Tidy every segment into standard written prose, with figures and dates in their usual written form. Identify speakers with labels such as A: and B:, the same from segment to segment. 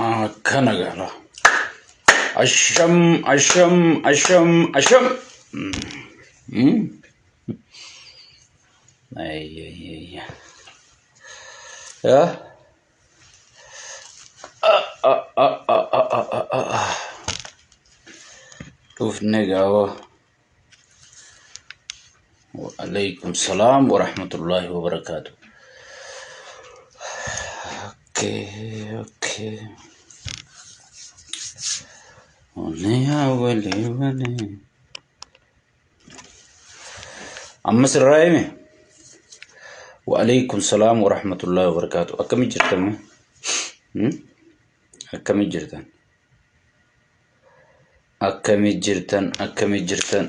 A: Akkana gala. Asham, asham, asham, asham. Ay, ay, ay. Yaa. Ah, ah, ah, ah, ah, ah, ah, ah. Dhufne gaawa. Waalaikum salaam wa rahmatullahi wa barakaatu. Okay, okay. Wale, wale, wale. Amma sirraa hime? Waalaikum salaam wa rahmatullahi wa barakaatu. Akkami jirtan? Hmm? Akkami jirtan? Akkami jirtan? Akkami jirtan?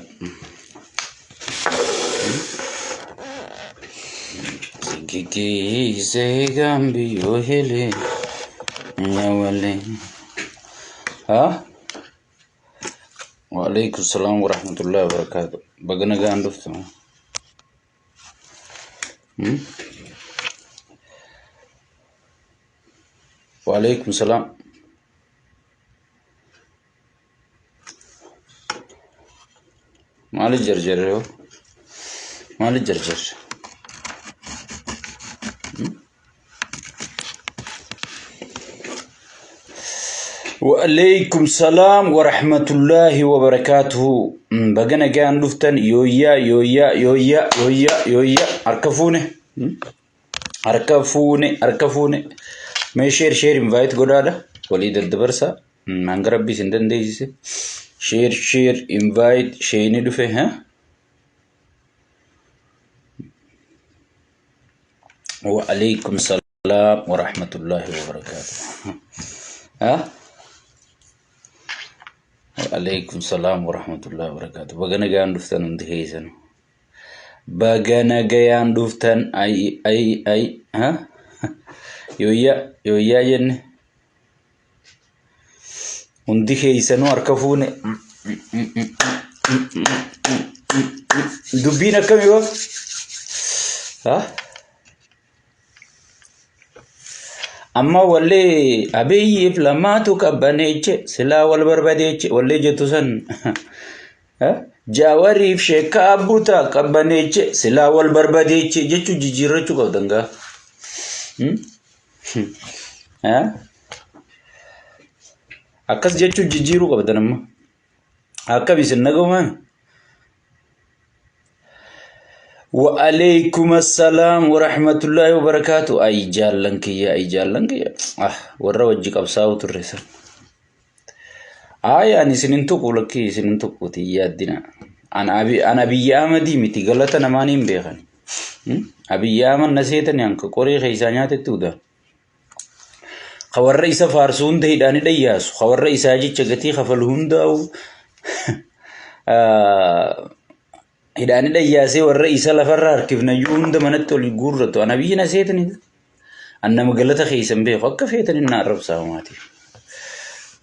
A: Sigigise gambiyo hele nyawale. Ha? Waalaikum salaam wa rahmatullahi wa barakaatu. Baga nagaan dhuftu. Hmm? Waalaikum salaam. Maali jarjarre hoo? Maali jarjarre? Waalaikum salaam wa rahmatullahi wa barakaatuhu. Baga nagaan dhuftan yooyyaa yooyyaa yooyyaa yooyyaa yooyyaa harka fuune. Harka fuune harka fuune. Mee share share invite godhaadha. Walii daddabarsaa. Hanga rabbi isin dandeessise. Share share invite sheeni dhufe. Ha? Waalaikum salaam wa rahmatullahi wa barakaatuh. Ha? Waalaikum salaam wa rahmatullahi wa barakaatuh. Baga nagaan dhuftan hundi keessan. Baga nagayaan dhuftan ay ay ay. Ha? Yooyyaa yooyyaa jenne. Hundi keessanuu harka fuune. Dubbiin akkamii hoo? Ha? Amma wallee Abiyyiif lamaatu qabbaneeche silaa wal barbadeeche wallee jettu san Ha? Jaawariif sheekkaa abbuutaa qabbaneeche silaa wal barbadeeche jechuu jijjiirrachuu qabdan gaa. Hmm? Ha? Akkas jechuun jijjiiruu qabdan amma. Akkam isin nagahumaa? Wa'aleeykum assalaam wa rahmatullahi wa barakaatu. Ay jaallan kiyya, ay jaallan kiyya. Ah, warra wajji qabsaa'u turre san. Ay, ani isin hin tuqu lakkii isin hin tuqu yaaddina. An Abiyyi Ahmadii miti galata namaan hin beekan. Abiyyi Ahmad na seetani hanka qoree keessaa nyaatetti udaa. Ka warra isa faarsu hunda hidhaani dhayyaasu. Ka warra isaa jecha gatii kafalu hundaa'u hidhaani dhayyaasee warra isa lafarra harkifnayyuu hunda manatti ol guurratu. Ana biyyi na seetani. An nama galata keessan beeku akka feetanin na arrabsaa humaatiif.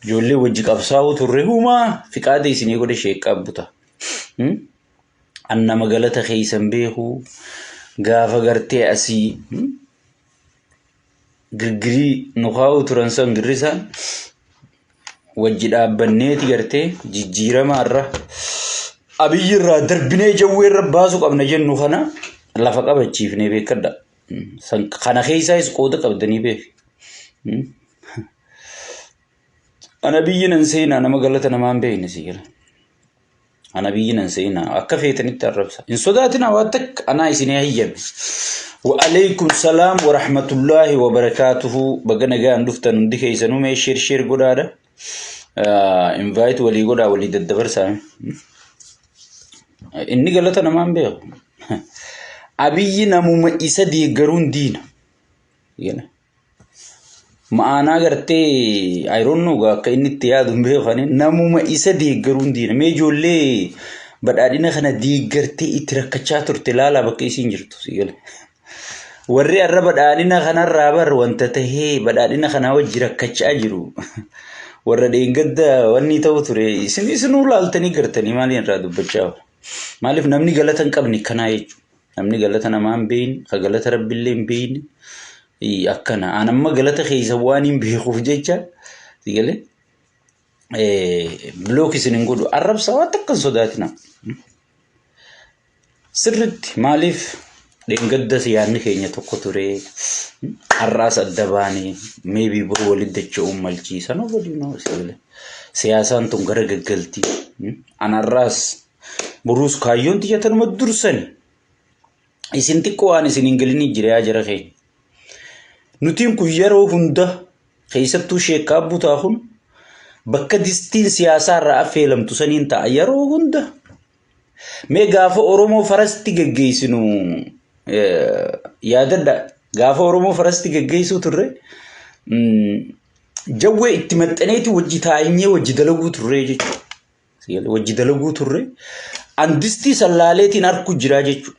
A: Ijoollee wajji qabsaa'uu turre humaa fiqaada isinii godhe sheeqqaa buta. An nama galata keessan beeku gaafa gartee asii girgirii nu kaa'uu turan san girrisaan wajji dhaabbanneeti gartee jijjiirama irra Abiyyi irraa darbinee jawwee irra baasuu qabna jennu kana lafa qabachiifnee beekadha. San kana keessaayis qooda qabdanii beek. Ana biyyi nan seenaa nama galata namaa hin beekne si gala. Ana biyyi nan seenaa akka feetanitti arrabsa. Hin sodaatinaa waan takka anaa isinii hayyame. Wa'aleeykum salaam wa rahmatullaahi wa barakaatuhu. Baga nagaan dhuftan hundi keessanuu mee share share godhaadha. Invite walii godhaa walii daddabarsaa. Inni galata namaa hin beeku. Abiyyi namuma isa deeggaruun diina. Ma'aanaa gartee I don't know akka inni itti yaadu hin beeku ani namuma isa deeggaruun diina. Mee ijoollee badhaadhina kana deeggartee itti rakkachaa turte ilaalaa bakka isiin jirtu si gale. Warri har'a badhaadhina kanarraa bar wanta tahee badhaadhina kanaa wajji rakkachaa jiru. Warra dheengadda wanni ta'u ture isin isinuu laaltanii gartanii maaliin irraa dubbachaa oolu. Maaliif namni galata hin qabne kanaa jechuudha. Namni galata namaa hin beekne, ka galata rabbillee hin beekne akkana. An amma galata keessa waan hin beekuuf jecha Sigalee block isin hin godhu, arrabsa waan takka hin sodaatina. Sirritti maaliif dheengaddas yaadni keenya tokko ture, har'aas adda baanee maybe boru walitti dacha'uun malchiisa, nobody knows. Sigalee siyaasaan tun gara gaggaltii. An har'aas boruus kaayyoon tiyya tanuma dursani. Isin xiqqoo waan isin hin galinii jira yaa jara keenya. Nutiin kun yeroo hunda, keessattuu sheekkaa butaa kun, bakka distiin siyaasaa irraa affeelamtu saniin ta'a yeroo hunda. Mee gaafa Oromoo farasti geggeessinu yaadadha. Gaafa Oromoo farasti geggeessuu turre, jawwee itti maxxaneeti wajji taa'anyee wajji dalaguu turre jechuudha. Wajji dalaguu turre. An distii sallaaleetiin harku jira jechuudha.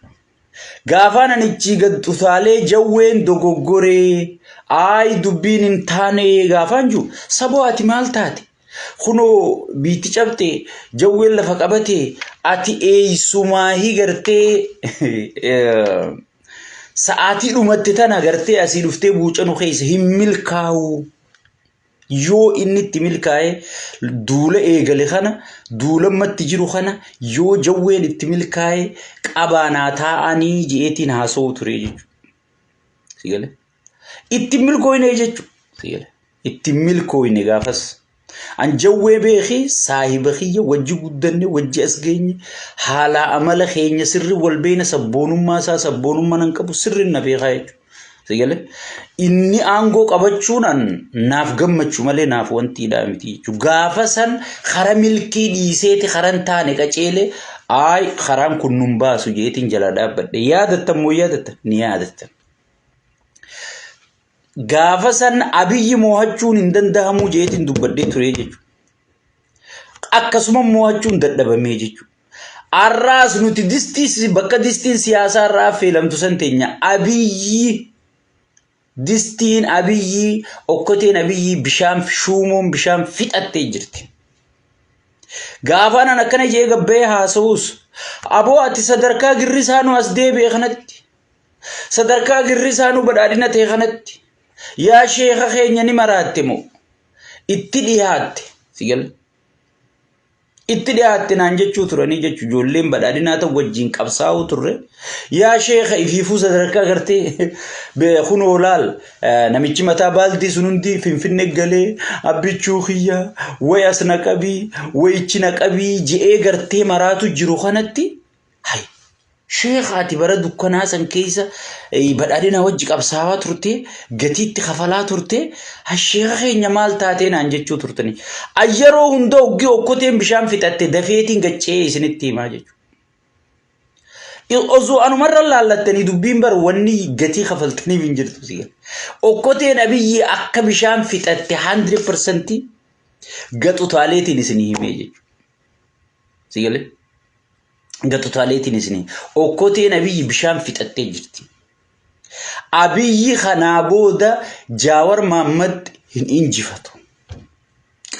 A: Gaafaan anichi gad utaalee jawween dogoggoree, ayi dubbiin hin taane gaafaan jiru, saboo ati maal taate? Kunoo biitti cabte, jawween lafa qabate, ati eeysumaahii gartee sa'aatii dhumatte tana gartee asii dhuftee buucanu keessa hin milkaa'u. Yoo inni itti milkaa'e, duula eegale kana, duula ammatti jiru kana, yoo jawween itti milkaa'e qabaanaa taa'anii je'eetiin haasa'u ture jechuudha. Sigale? Itti milkooyne jechuudha. Sigale? Itti milkooyne gaafas. An jawwee beekee, saahiba kiyya, wajji guddanne, wajji as geenye, haalaa amala keenya sirri wal beena, sabboonummaa isaa sabboonummaa nan qabu sirri na beekaa jechuudha. Sigale? Inni aangoo qabachuun an naaf gammachuu malee naaf wantiidhaa miti jechuudha. Gaafa san kara milkii dhiiseeti karan taane qaceele, ayi karaan kun nun baasu jeetiin jala dhaabbadhe. Yaadattan moo yaadattan? Ni yaadattan. Gaafa san Abiyyi moo'achuun hin danda'amuu jeetiin dubbadhee ture jechuudha. Akkasuma moo'achuun dadhabamee jechuudha. Har'aas nuti distii bakka distiin siyaasaa irraa affeelamtu san teenya. Abiyyi, distiin Abiyyi, okkoteen Abiyyi bishaan shuumoon bishaan fixattee jirti. Gaafa anan akkana jee gabbee haasa'us, aboo ati sadarkaa girrisaa nu as deebi'e kanatti, sadarkaa girrisaa nu badhaadhina ta'e kanatti, yaa sheeka keenya ni maraatte moo itti dhiyaatte si gala? Itti dhiyaatte naan jechuu turanii jechuu, ijoolleen badhaadhinaa ta'u wajjin qabsaa'uu turre. Yaa sheeka, ifiifuu sadarkaa gartee kunoo laal, namichi mataa baaldii sun hundi Finfinnee galee, abbichuu kiyya way as na qabii, way ichi na qabii je'ee gartee maraatu jiru kanatti, hay sheeka, ati bara dukkanaa san keessa badhaadhina wajji qabsaawaa turte, gatiitti kafalaa turte, sheeka keenya maal taatee naan jechuu turtanii. Yeroo hunda hoggii okkoteen bishaan fixatte dafeetiin gaccee isinitti himaa jechuudha. Osoo anumarra laallattanii dubbiin bar wanni gatii kafaltaniif hin jirtu si gala. Okkoteen Abiyyi akka bishaan fixatte 100% gaxutaaleetiin isinii himee jechuudha. Si galee? Gaxutaaleetiin isinii. Okkoteen Abiyyi bishaan fixattee jirti. Abiyyi kanaa booda Jaawar Maammad hin injifatu.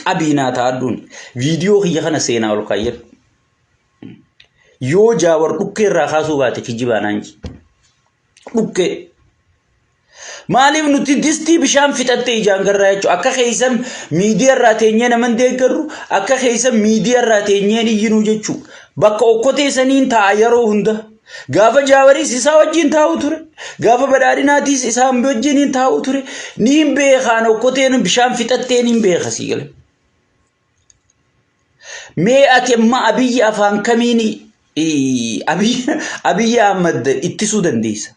A: Qabiinaa taa'adhuun viidiyoo kiyya kana seenaa ol kaayyadhu. Yoo Jaawar dhukkee irraa kaasuu baate kijibaa naan jedhe. Dhukkee. Maaliif nuti distii bishaan fixatte ijaan garraa jechuudha. Akka keessan miidiyaa irraa teenyee naman deeggarru, akka keessan miidiyaa irraa teenyeen iyyinuu jechuudha. Bakka okkotee saniin taa'a yeroo hunda. Gaafa Jaawariis isaa wajjin taa'u ture. Gaafa badhaadhinaatiis isaa wajjin taa'u ture. Niin beekaan okkoteen bishaan fixatteen hin beeka sii gale. Mee ati amma Abiyyi afaan kamiin Abiyyi Ahmad ittisuu dandeessa?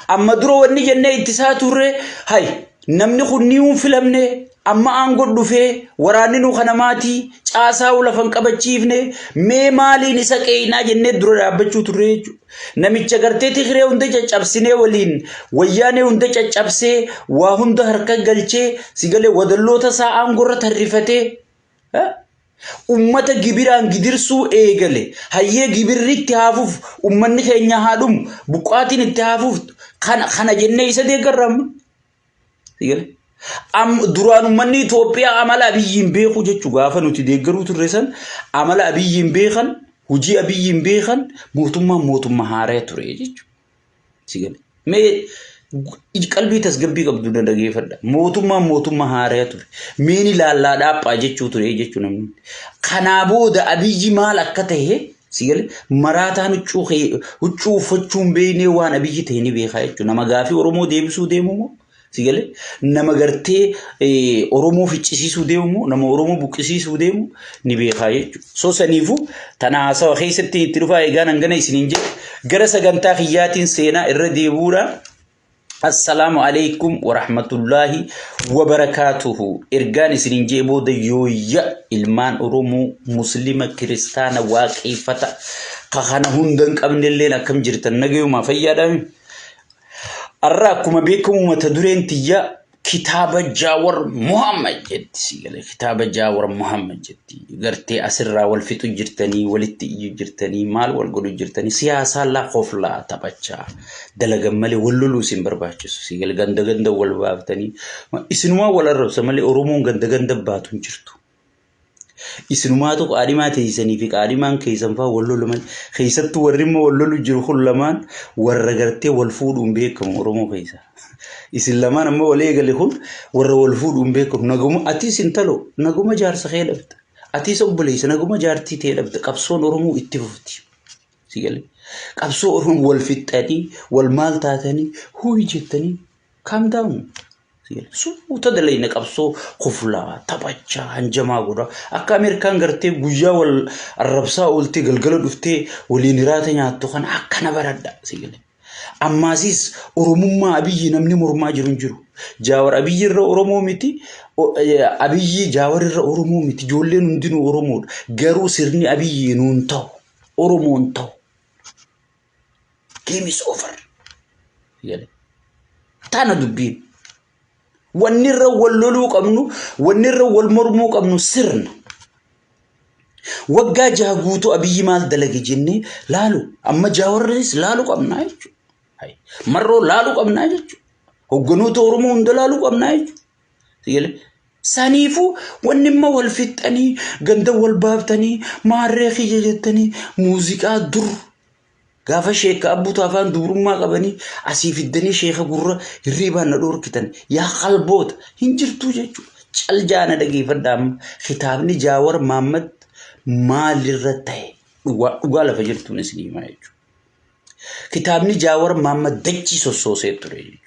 A: Amma dura wanni jennee ittisaa turre, hay namni kun ni hin filamne, amma aangoo dhufee waraanni nu kana maatii caasaa lafa hin qabachiifne, mee maaliin isa qeeynaa jennee dura dhaabbachuu turre jechuudha. Namicha gartee Tigree hunda caccabsinee, waliin wayyaanee hunda caccabsee, waa hunda harka galchee, si galee, wadalloota isaa aangoorra tarrifatee ummata gibiraan gidirsuu eegale. Hayyee, gibirri itti haafuuf, ummanni keenya haa dhumu, buqqaatiin itti haafuuf, kana jennee isa deeggarra amma. Duraan ummanni Itoophiyaa amala Abiyyiin beeku jechuu, gaafa nuti deeggaruu turre san amala Abiyyiin beekan, hojii Abiyyiin beekan, mootummaan mootummaa haaraa ture jechuudha. Mee Qalbii tasgabbii qabdu na dhageeffadha. Mootummaan mootummaa haaraa ture. Meeni laallaa dhaaphaa jechuu ture jechuu namni. Kanaa booda Abiyyi maal akka ta'e si galee maraataan huccuu huccuu uffachuu hin beeknee waan Abiyyi ta'e ni beekaa jechuudha. Nama gaafii Oromoo deebisuu deemu moo si galee nama gartee Oromoo ficcisiisuu deemu moo nama Oromoo buqqisiisuu deemu ni beekaa jechuudha. So saniifuu tana haasawa keessatti itti dhufaa eegaan hangana isiniin jedhe gara sagantaa kiyyaatiin seenaa irra deebi'uudhaan. Assalaamu alaikum warahmatullaahi wabarakaatuhu. Ergaan isiniin jee booda yooyya ilmaan Oromoo Muslima Kiristaana waaqeeffata ka kana hunda hin qabnelleen akkam jirtan nagayumaa fayyaadhaami. Har'a akkuma beekamu mata dureen tiyya kitaaba Jaawar Muhammad jetti si galee kitaaba Jaawar Muhammad jetti gartee asirraa wal fixu jirtanii walitti iyyu jirtanii maal wal godhu jirtanii siyaasaa laa koflaa taphachaa dalagan malee wal loluu isin barbaachisu si galee ganda ganda wal baaftanii isinumaa wal arrabsa malee Oromoon ganda ganda baatu hin jirtu. Isinumaatu qaadhimaa teessanii fi qaadhimaan keessan fa'aa wal lolu malee keessattuu warri immoo wal lolu jiru kun lamaan warra gartee wal fuudhuun beekamu Oromoo keessa. Isin lamaan amma wal eegale kun warra wal fuudhuun beekamu. Naguma atis intalo naguma jaarsa kee dhabda. Atis obboleessa naguma jaartii tee dhabda. Qabsoon Oromoo itti fufti. Si galee qabsoo Oromoo wal fixxanii wal maal taatanii huyi jettanii calm down. Suuta dalayna qabsoo koflaa taphachaa hanjamaa godha. Akka Ameerikaan gartee guyyaa wal arrabsaa ooltee galgala dhuftee waliin hiraata nyaattu kana akkana baradha. Ammaasiis Oromummaa Abiyyi namni mormaa jiru hin jiru. Jaawar Abiyyi irra Oromoo miti. Abiyyi Jaawar irra Oromoo miti. Ijoolleen hundinuu Oromoodha. Garuu sirni Abiyyi nuun ta'u. Oromoon ta'u. Game is over. Tana dubbiin. Wanni irra wal loluu qabnu, wanni irra wal mormuu qabnu sirna. Waggaa 6 guutuu Abiyyi maal dalage jennee laalu. Amma Jaawarris laalu qabnaa jechuudha. Marroo laalu qabnaa jechuudha. Hogganoota Oromoo hunda laaluu qabnaa jechuudha. Saniifuu wanni immoo wal fixxanii ganda wal baaftanii maarree kiyya jettanii muuziqaa dur gaafa sheeka abbuutu afaan dubrummaa qabanii asii fiddanii sheeka gurra hirriibaan na dhoorkitan yaa qalboota hin jirtuu jechuudha. Cal jaana dhageeffadhaa amma kitaabni Jaawar Maammad maalirra ta'e dhugaa dhugaa lafa jirtuun isin himaa jechuudha. Kitaabni Jaawar Maammad dachii sossoosee ture jechuudha.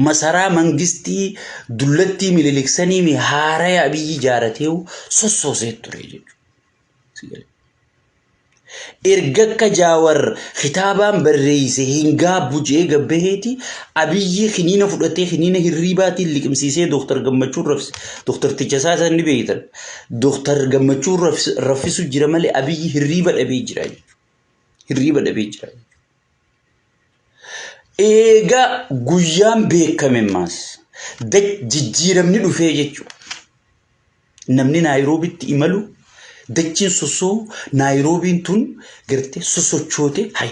A: Masaraa mangistii dullattii Miniliksanii haaraya Abiyyi ijaarateewu sossoosee ture jechuudha. Erga akka Jaawar kitaabaan barreesse hin gaabbu je'ee gabbaheeti Abiyyi kiniina fudhatee kiniina hirriibaatiin liqimsiisee Dooktar Gammachuun rafise. Dooktar Tichasaa san ni beektan. Dooktar Gammachuun raffisu jira malee Abiyyi hirriiba dhabee jira jechuudha. Hirriiba dhabee jira jechuudha. Eega guyyaan beekame maas jijjiiramni dhufee jechuudha. Namni Naayiroobitti imalu dachiin sosso'u Naayiroobiin tun gartee sosochoote hay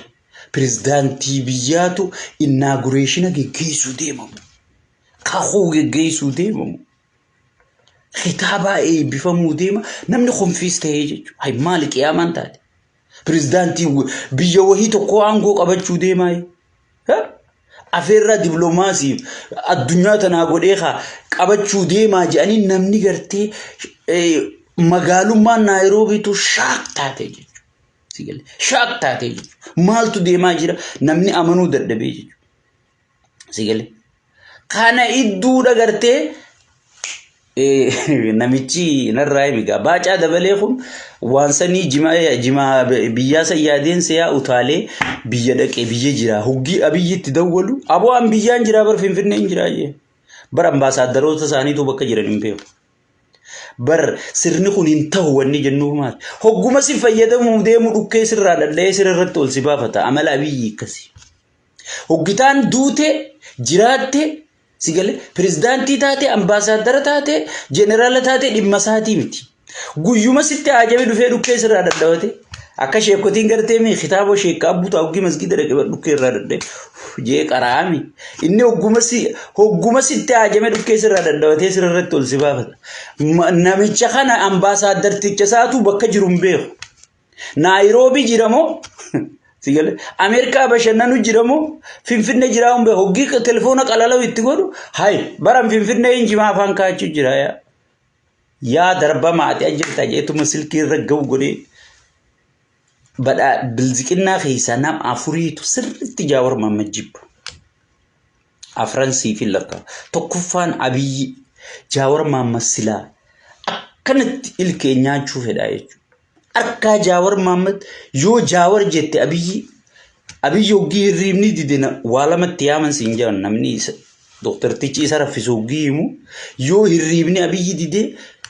A: pirezidaantii biyyaatu inauguration geggeessuu deemamu. Kakuu geggeessuu deemamu. Kitaabaa eebbifamuu deema namni konfiis ta'ee jechuudha. Hay maali qiyaamaan taate? Pirezidaantii biyya wahii tokko aangoo qabachuu deemaa. Afeerraa dippiloomaasiif addunyaa tanaa godhee kaa qabachuu deemaa jedhanii namni gartee magaalummaan Naayiroobiitu shock taate jechuudha. Shock taate jechuudha. Maaltu deemaa jira namni amanuu dadhabee jechuudha. Sigalee. Kana idduudha gartee namichi narraa himi gaa Baacaa Dabalee kun waan sanii jimaa jimaa biyyaa san yaadeen se'aa utaalee biyya dhaqee biyya jira hoggii Abiyyitti dawwalu aboo an biyyaan jira bar Finfinnee hin jiraa jee bar ambaasaaddaroota isaaniitu bakka jiran hin beeku. Bar sirni kun hin ta'u wanni jennuuf maali? Hogguma si fayyadamuuf deemu dhukkee sirraa dhadha'ee sirra irratti ol si baafata amala Abiyyi akkasi. Hoggitaan duute jiraatte si galee pirezidaantii taate ambaasaaddara taate jeneraala taate dhimma isaatii miti. Guyyuma sitti haajame dhufee dhukkee sirraa dhadhawate akka sheekotiin gartee mi kitaaba sheekka abbuu ta'a hoggii masgiida dhaqe dhukkee irraa dhadha'e jee qaraami. Inni hogguma sitti haajame dhukkee sirraa dhadhawatee sirra irratti ol si baafata. Namicha kana ambaasaaddarticha isaatu bakka jiru hin beeku. Naayiroobii jira moo? Si galee Ameerikaa bashannanu jira moo Finfinnee jiraa hin beeku. Hoggii telefoona qalalaw itti godhu hayi baran Finfinnee hin jimaa afaan kaa'achuu jira yaa. Yaa darbama ati ajjirta jeetuma silkii irra ga'u godhee badhaa bilziqinnaa keessaa nama afuriitu sirriitti Jaawar Mahammad jibba. Afran siif hin lakkaa. Tokkoffaan Abiyyi Jaawar Mahammad silaa akkanatti ilkee nyaachuu fedhaa jechuudha. Harkaa Jaawar Mahammad yoo Jaawar jette Abiyyi Abiyyi hoggii hirriibni dide waa lamatti yaaman siin jedhan namni isa dooktartichi isa raffisu hoggii himu yoo hirriibni Abiyyi dide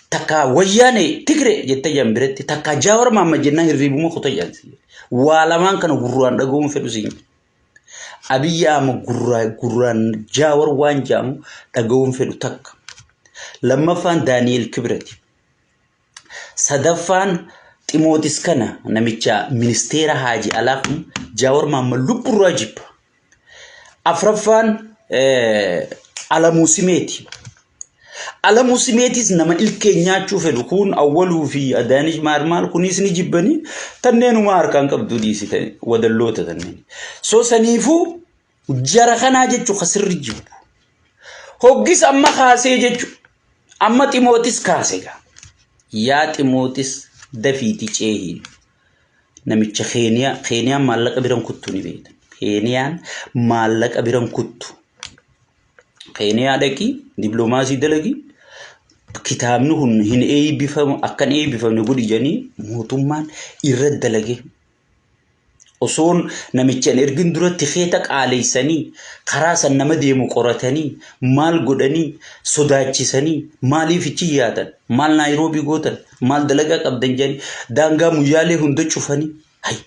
A: takka wayyaane Tigre jette jedhan biratti takka Jaawar Mahammad jennaan hirriibuma kuta jedhan siin jedhan. Waa lamaan kana gurraan dhaga'uun fedhu siin jedhan. Abiyyi Ahmad gurraa gurraan Jaawar waan jedhamu dhaga'uun fedhu takka. Lammaffaan Daani'eel Kibrati. Sadaffaan Ximootis kana namicha ministeera haaji alaa kun Jaawar Mahammad lubburraa jibba. Afraffaan Alamuu Simeeti. Alamuu Simeetis nama ilkee nyaachuu fedhu kun Awwaluu fi Adaanich maal maal kunis ni jibbanii tanneenumaa harkaan qabduu dhiisite wadalloota tanneen. So saniifuu jara kanaa jechuun ka sirri jibbu. Hoggis amma kaasee jechuun amma Ximootis kaase gaa. Yaa Ximootis dafiiti ceehi. Namicha Keeniyaa Keeniyaan maallaqa biran kuttu ni beektan. Keeniyaan maallaqa biran kuttu. Keeniyaa dhaqi dippiloomaasii dalagi kitaabni kun hin eebbifamu akka hin eebbifamne godhi jedhanii mootummaan irra dalage. Osoon namicha hin ergin dura tikeeta qaaleessanii karaa san nama deemu qoratanii maal godhanii sodaachisanii maaliif ichi yaatan maal Naayiroobii gootan maal dalagaa qabdan jedhanii daangaa muyyaalee hunda cufanii hay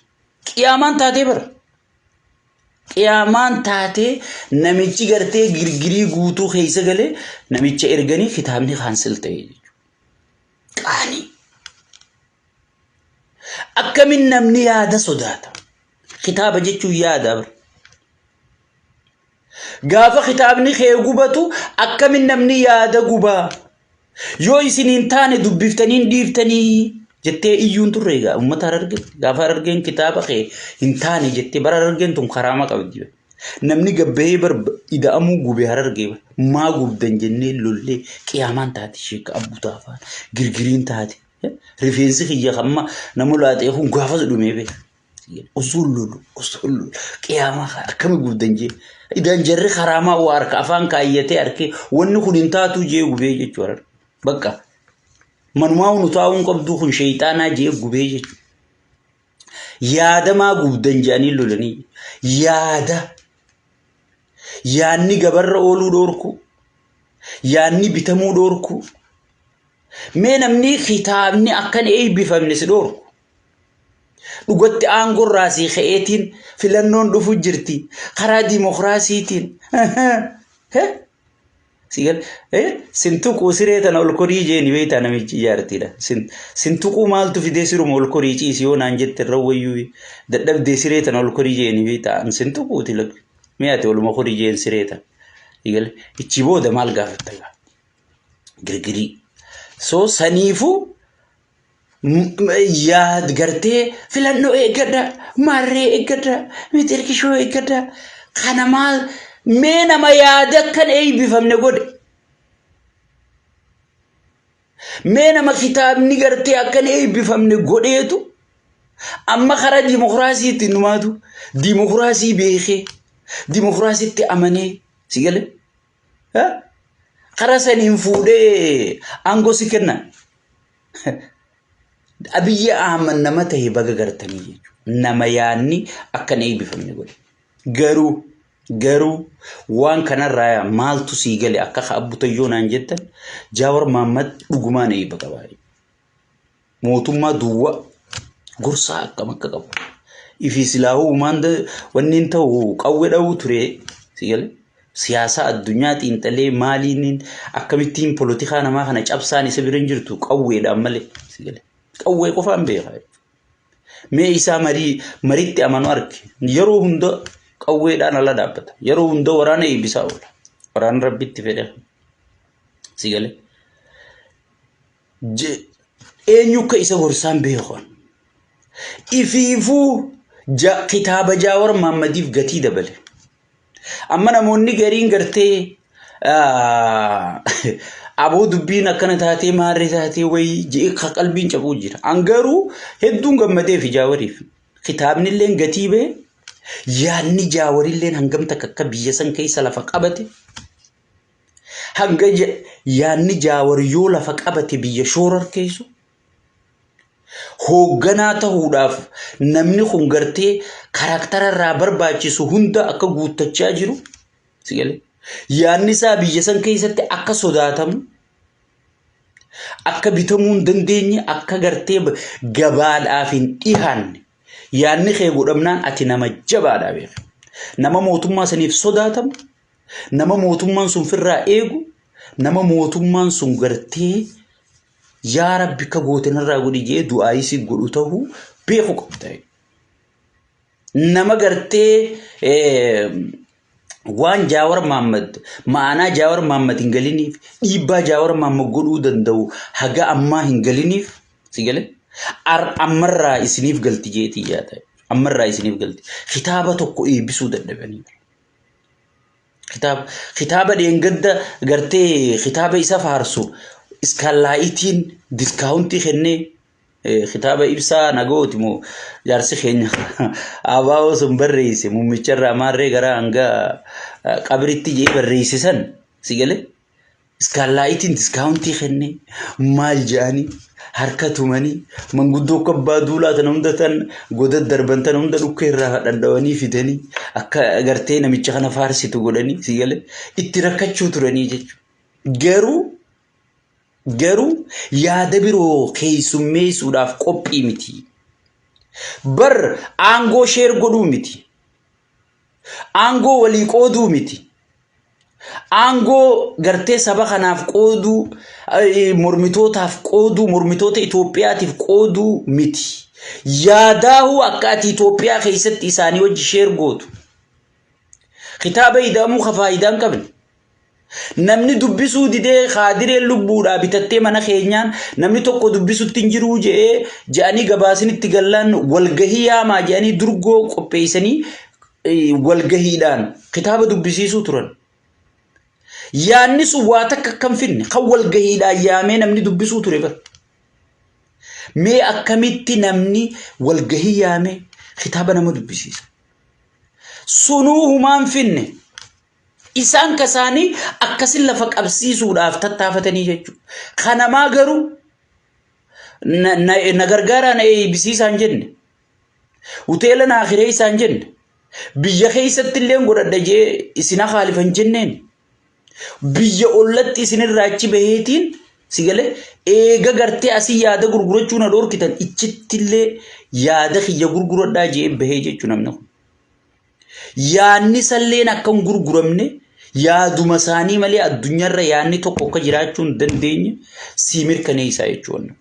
A: qiyaamaan taatee bara. Qiyaamaan taatee namichi gartee girgirii guutuu keessa galee namicha erganii kitaabni kaansil ta'e jechuudha. Qaanii. Akkamin namni yaada sodaata? Kitaaba jechuun yaada bara. Gaafa kitaabni kee gubatu akkamin namni yaada gubaa? Yoo isin hin taane dubbiftanii hin dhiiftanii jettee iyyuun turre egaa uummata Harargee gaafa Harargeen kitaaba kee hin taane jettee bara Harargeen tun karaama qabdi. Namni gabbahee bar ida'amuu gube Harargee bar maa gubdan jennee lollee qiyaamaan taate sheekka abbutaafaan girgiriin taate. Rifeensi kiyya hamma nama laaxee kun gaafas dhumee beeka. Osoo lolu osoo lolu qiyaamaa akkami gubdan jee. Idaan jarri karaamaa waa harka afaan kaayyatee harkee wanni kun hin taatuu jee gubee jechuudha. Bakka manumaa nu taa'uun qabduu kun sheeyxaanaa jee gubee jechuudha. Yaadamaa gubdan jedhanii lolanii yaada yaanni gabarra ooluu dhoorku yaanni bitamuu dhoorku Mee namni kitaabni akkan eebbifamne si dhoorku. Dhugatti aangorraa sii ka'eetiin filannoon dhufu jirti. Karaa dimokiraasiitiin. Sin tuquu siree tana ol korii jeeni beektaa namichi ijaartiidha. Sin tuquu maaltu fidee siruma ol korii ciisi yoo naan jette irra wayyuu dadhabdee siree tana ol korii jeeni beektaa. Sin tuquuti lakki. Mee ati oluma korii jeen siree tana. Ichi booda maal gaafatta gaa? Girgirii. So saniifuu yaad gartee filannoo eeggadha, maarree eeggadha, mixirkishoo eeggadha. Kana maal mee nama yaada akkan eebbifamne godhe. Mee nama kitaabni gartee akkan eebbifamne godheetu amma karaa dimokiraasiitti numaatu dimokiraasii beekee dimokiraasiitti amanee si galee. Karaa saniin fuudhee aangoo si kenna. Abiyyi Ahmad nama ta'e baga gartanii jechuudha. Nama yaadni akka hin eebbifamne godhe. Garuu garuu waan kanarraa maaltu sii gale akka abbu tayyoo naan jettan Jaawar Mahaammad dhugumaan eebba qaba. Mootummaa duwwaa gorsaa akkam akka qabu. Ifi silaahuu uumaan wanni hin ta'u qawwee dha'uu ture si galee. Siyaasaa addunyaa xiinxalee maaliin akkamittiin polotikaa namaa kana cabsaan isa bira hin jirtu qawweedhaan malee si galee. Qawwee qofaan beeka. Mee isaa marii maritti amanu arge yeroo hunda qawweedhaan ala dhaabbata. Yeroo hunda waraana eebbisaa oola. Waraana rabbitti fedhe. Si galee. Eenyu akka isa gorsaan beekan. Ifiifuu Kitaaba Jaawar Mahaammadiif gatii dabale. Amma namoonni gariin gartee aboo dubbiin akkana taatee maarree taatee wayii je'ee ka qalbiin cabuu jira. An garuu hedduun gammadeef Jaawariif. Kitaabni illee gatii ba'e, yaadni Jaawarillee hangam takka akka biyya san keessa lafa qabate, hanga yaadni Jaawar yoo lafa qabate biyya shoorarkeessu, hoogganaa ta'uudhaaf namni kun gartee character irraa barbaachisu hunda akka guuttachaa jiru si galee, yaadni isaa biyya san keessatti akka sodaatamu, akka bitamuu hin dandeenye, akka gartee gabaadhaaf hin dhihaanne, yaadni kee godhamnaan ati nama jabaadha beeka. Nama mootummaa saniif sodaatamu, nama mootummaan sun firraa eegu, nama mootummaan sun gartee yaa Rabbi akka goote narraa godhi jee du'aayii si godhu ta'uu beeku qabda. Nama gartee waan Jaawar Mahaammad, ma'anaa Jaawar Mahaammad hin galiniif, dhiibbaa Jaawar Mahaammad godhuu danda'u haga ammaa hin galiniif, si galee, ammarraa isiniif galti jeetii yaada. Ammarraa isiniif galti. Kitaaba tokko eebbisuu dadhabanii. Kitaaba dheengadda gartee kitaaba isa faarsu iskaalaayitiin discount kennee, kitaaba Ibsaa Nagooti moo jaarsi keenya ABO sun barreesse, muummicharraa maarree gara hanga qabritti jee barreesse san, si galee, iskaalaayitiin discount kennee maal jedhanii harka tumanii, manguddoo akka abbaa duulaa tan hunda tan goda darban tan hunda dhukkee irraa dhandhawanii fidanii akka gartee namicha kana faarsitu godhanii, si galee, itti rakkachuu turanii jechuudha. Garuu yaada biroo keessummeessuudhaaf qophii miti. Bar aangoo share godhuu miti. Aangoo walii qooduu miti. Aangoo gartee saba kanaaf qooduu, mormitootaaf qooduu, mormitoota Itoophiyaatiif qooduu miti. Yaadaahuu akka ati Itoophiyaa keessatti isaanii wajji share gootu. Kitaaba ida'amuu ka faayidaa hin qabne. Namni dubbisuu didee kaadireen lubbuudhaa bitattee mana keenyaan namni tokko dubbisutti hin jiruu je'ee je'anii gabaasinitti gallaan walgahii yaamaa je'anii durgoo qopheessanii walgahiidhaan kitaaba dubbisiisuu turan. Yaanni sun waa takka akka hin finne kan walgahiidhaan yaamee namni dubbisuu ture bara. Mee akkamitti namni walgahii yaamee kitaaba nama dubbisiisa? Sunuu humaan finne. Isaan kasaanii akkasin lafa qabsiisuudhaaf tattaafatanii jechuudha. Kanamaa garuu na gargaaraa na eebbisiisaa hin jenne. Hoteela naa kireessaa hin jenne. Biyya keessatti illee godhadha jee isin haalif hin jenneen. Biyya ollatti isinirraa achi baheetiin, si galee, eega gartee asii yaada gurgurachuu na dhorkitan, ichitti illee yaada kiyya gurguradhaa jee bahee jechuudha namni kun. Yaadni salleen akka hin gurguramne, yaaduma isaanii malee addunyaarra yaadni tokko akka jiraachuu hin dandeenye sii mirkaneessaa jechuudha.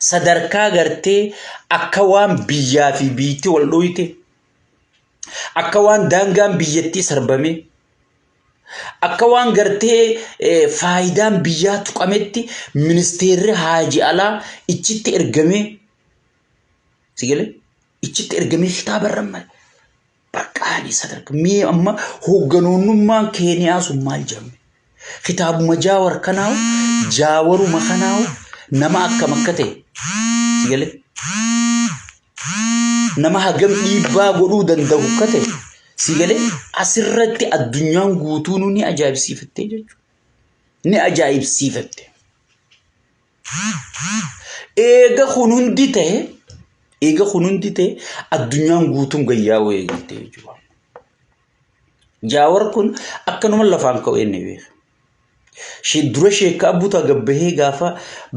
A: Sadarkaa gartee akka waan biyyaa fi biitti wal dhoyte, akka waan daangaan biyyattii sarbame, akka waan gartee faayidaan biyyaa tuqametti ministeerri haaji alaa ichitti ergamee, si galee, ichitti ergamee kitaaba irra male baqqaanii sadarkaa. Mee amma hoogganoonnummaan Keeniyaa sun maal jedhame? Kitaabuma Jaawar kanaawu, Jaawaruma kanaawu nama akkam akka ta'e, si galee, nama hagam dhiibbaa godhuu danda'u akka ta'e, si galee, asirratti addunyaan guutuun ni ajaa'ibsiifattee jechuudha. Ni ajaa'ibsiifatte. Eega kun hundi ta'e, eega kun hundi ta'e, addunyaan guutuun gayyaa'uu eegalte jechuudha. Jaawar kun akkanuma lafaan ka'u inni beeka. Dura sheekka abbuutaa gabbahee gaafa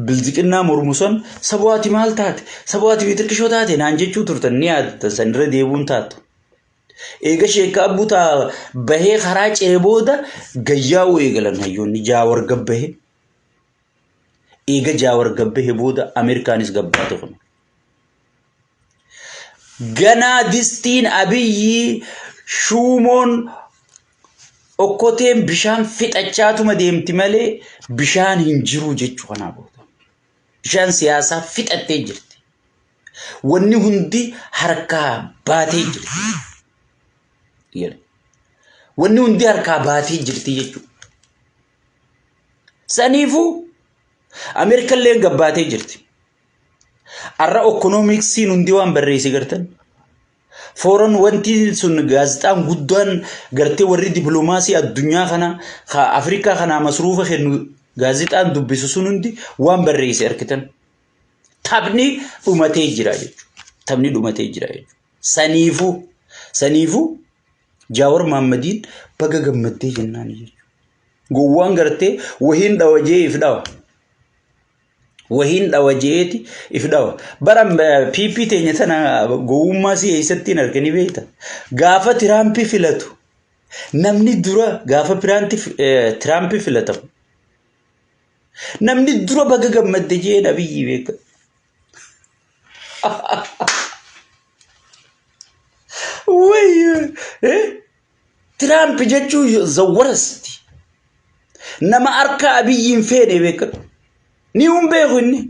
A: bilziqinnaa mormu san sabawaati maal taate, sabawaati bitirqishoo taate naan jechuu turtan ni yaadatan, san irra deebuun taatu. Eega sheekka abbuutaa bahee karaa ce'ee booda gayyaa'uu eegalan hayyoonni Jaawar gabbahee. Eega Jaawar gabbahe booda Ameerikaanis gabbaate kun. Ganaa distiin Abiyyi shuumoon okkoteen bishaan fixachaatuma deemti malee bishaan hin jiru jechuu kanaa booda. Bishaan siyaasaa fixattee jirti. Wanni hundi harkaa baatee jirti. Wanni hundi harkaa baatee jirti jechuudha. Saniifuu Ameerikallee gabbaatee jirti. Har'a okkonoomiksiin hundi waan barreesse gartan. Fooran wanti sun gaazexaan guddaan gartee warri dippiloomaasii addunyaa kana Afrikaa kanaa masruufa kennu gaazexaan dubbisu sun hundi waan barreesse argitan. Taphni dhumatee jira jechuudha. Taphni dhumatee jira jechuudha. Saniifuu saniifuu Jaawar Maammadiin baga gammaddee jennaan jechuudha. Gowwaan gartee wahiin dhawa jee if dhawa. Wahiin dhawa jeeti if dhawa. Bara PP teenya tana gowwummaa si eessatti hin argani beekta. Gaafa Tiraampi filatu namni dura gaafa Tiraampi filatamu namni dura baga gammadde jeen Abiyyi beeka. Wayyo. Tiraamp jechuun the worst. Nama harka Abiyyi hin feene beekadhu. Ni hin beeku inni.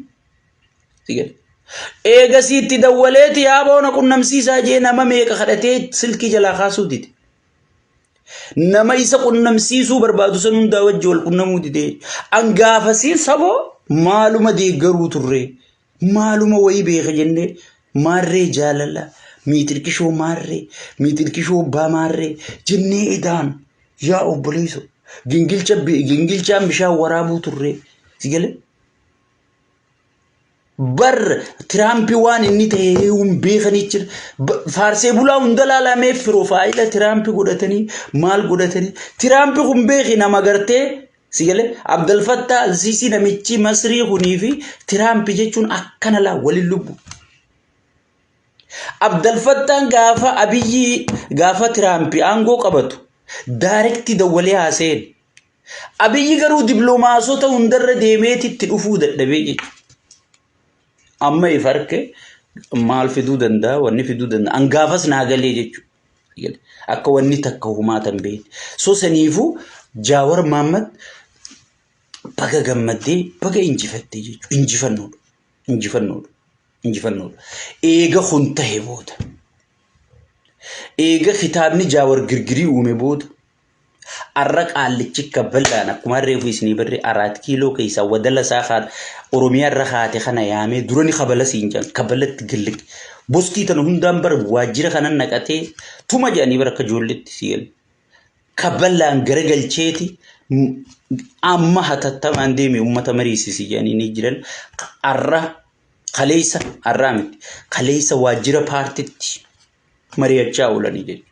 A: Eegasii itti dawwaleeti yaa boona qunnamsiisaa jee nama meeqa kadhatee silkii jalaa kaasuu dide. Nama isa qunnamsiisuu barbaadu san hundaa wajji wal qunnamuu dide. An gaafasiin saboo maaluma deeggaruu turre. Maaluma wayii beeka jennee maarree jaalala miixirqishoo maarree miixirqishoo abbaa maarree jennee edaan yaa obboleesso gingilcha gingilchaan bishaan waraabuu turree si galee bar Tiraampi waan inni ta'e hin beekanii jira. Faarsee bulaa hunda laalamee piroofaayila Tiraampi godhatanii maal godhatanii Tiraampi kun beeki nama gartee Si galee Abdel Fattah Al-Sisi namichi Masrii kunii fi Tiraamp jechuun akkana laa waliin lubbu. Abdel Fattaan gaafa Abiyyi gaafa Tiraamp aangoo qabatu daarekti dawwalee haasa'een. Abiyyi garuu dippiloomaasota hundarra deemeeti itti dhufuu dadhabee jechuudha. Amma if harke maal fiduu danda'a wanni fiduu danda'a an gaafas naa galee jechuudha. Akka wanni takka humaatan beekne. So saniifuu Jaawar Maammad baga gammaddee baga injifattee jechuudha. Injifannoodha. Injifannoodha. Injifannoodha. Eega kun tahe booda. Eega kitaabni Jaawar girgirii uume booda. Arra qaallichi kabballaan akkuma reefu isinii barree araat kiiloo keessaa wadala isaa kaan Oromiyaa irra kaate kana yaamee dura ni kabala siin jedhan kabalatti gilliq. Boskii tana hundaan bara waajjira kanan naqatee tuma jedhanii bara akka ijoolleetti si galu. Kaballaan garagalcheeti amma hatattamaan deeme uummata mariisisi jedhanii ni jiran. Arra kaleessa arraa miti kaleessa waajjira paartitti mari'achaa oolanii jechuudha.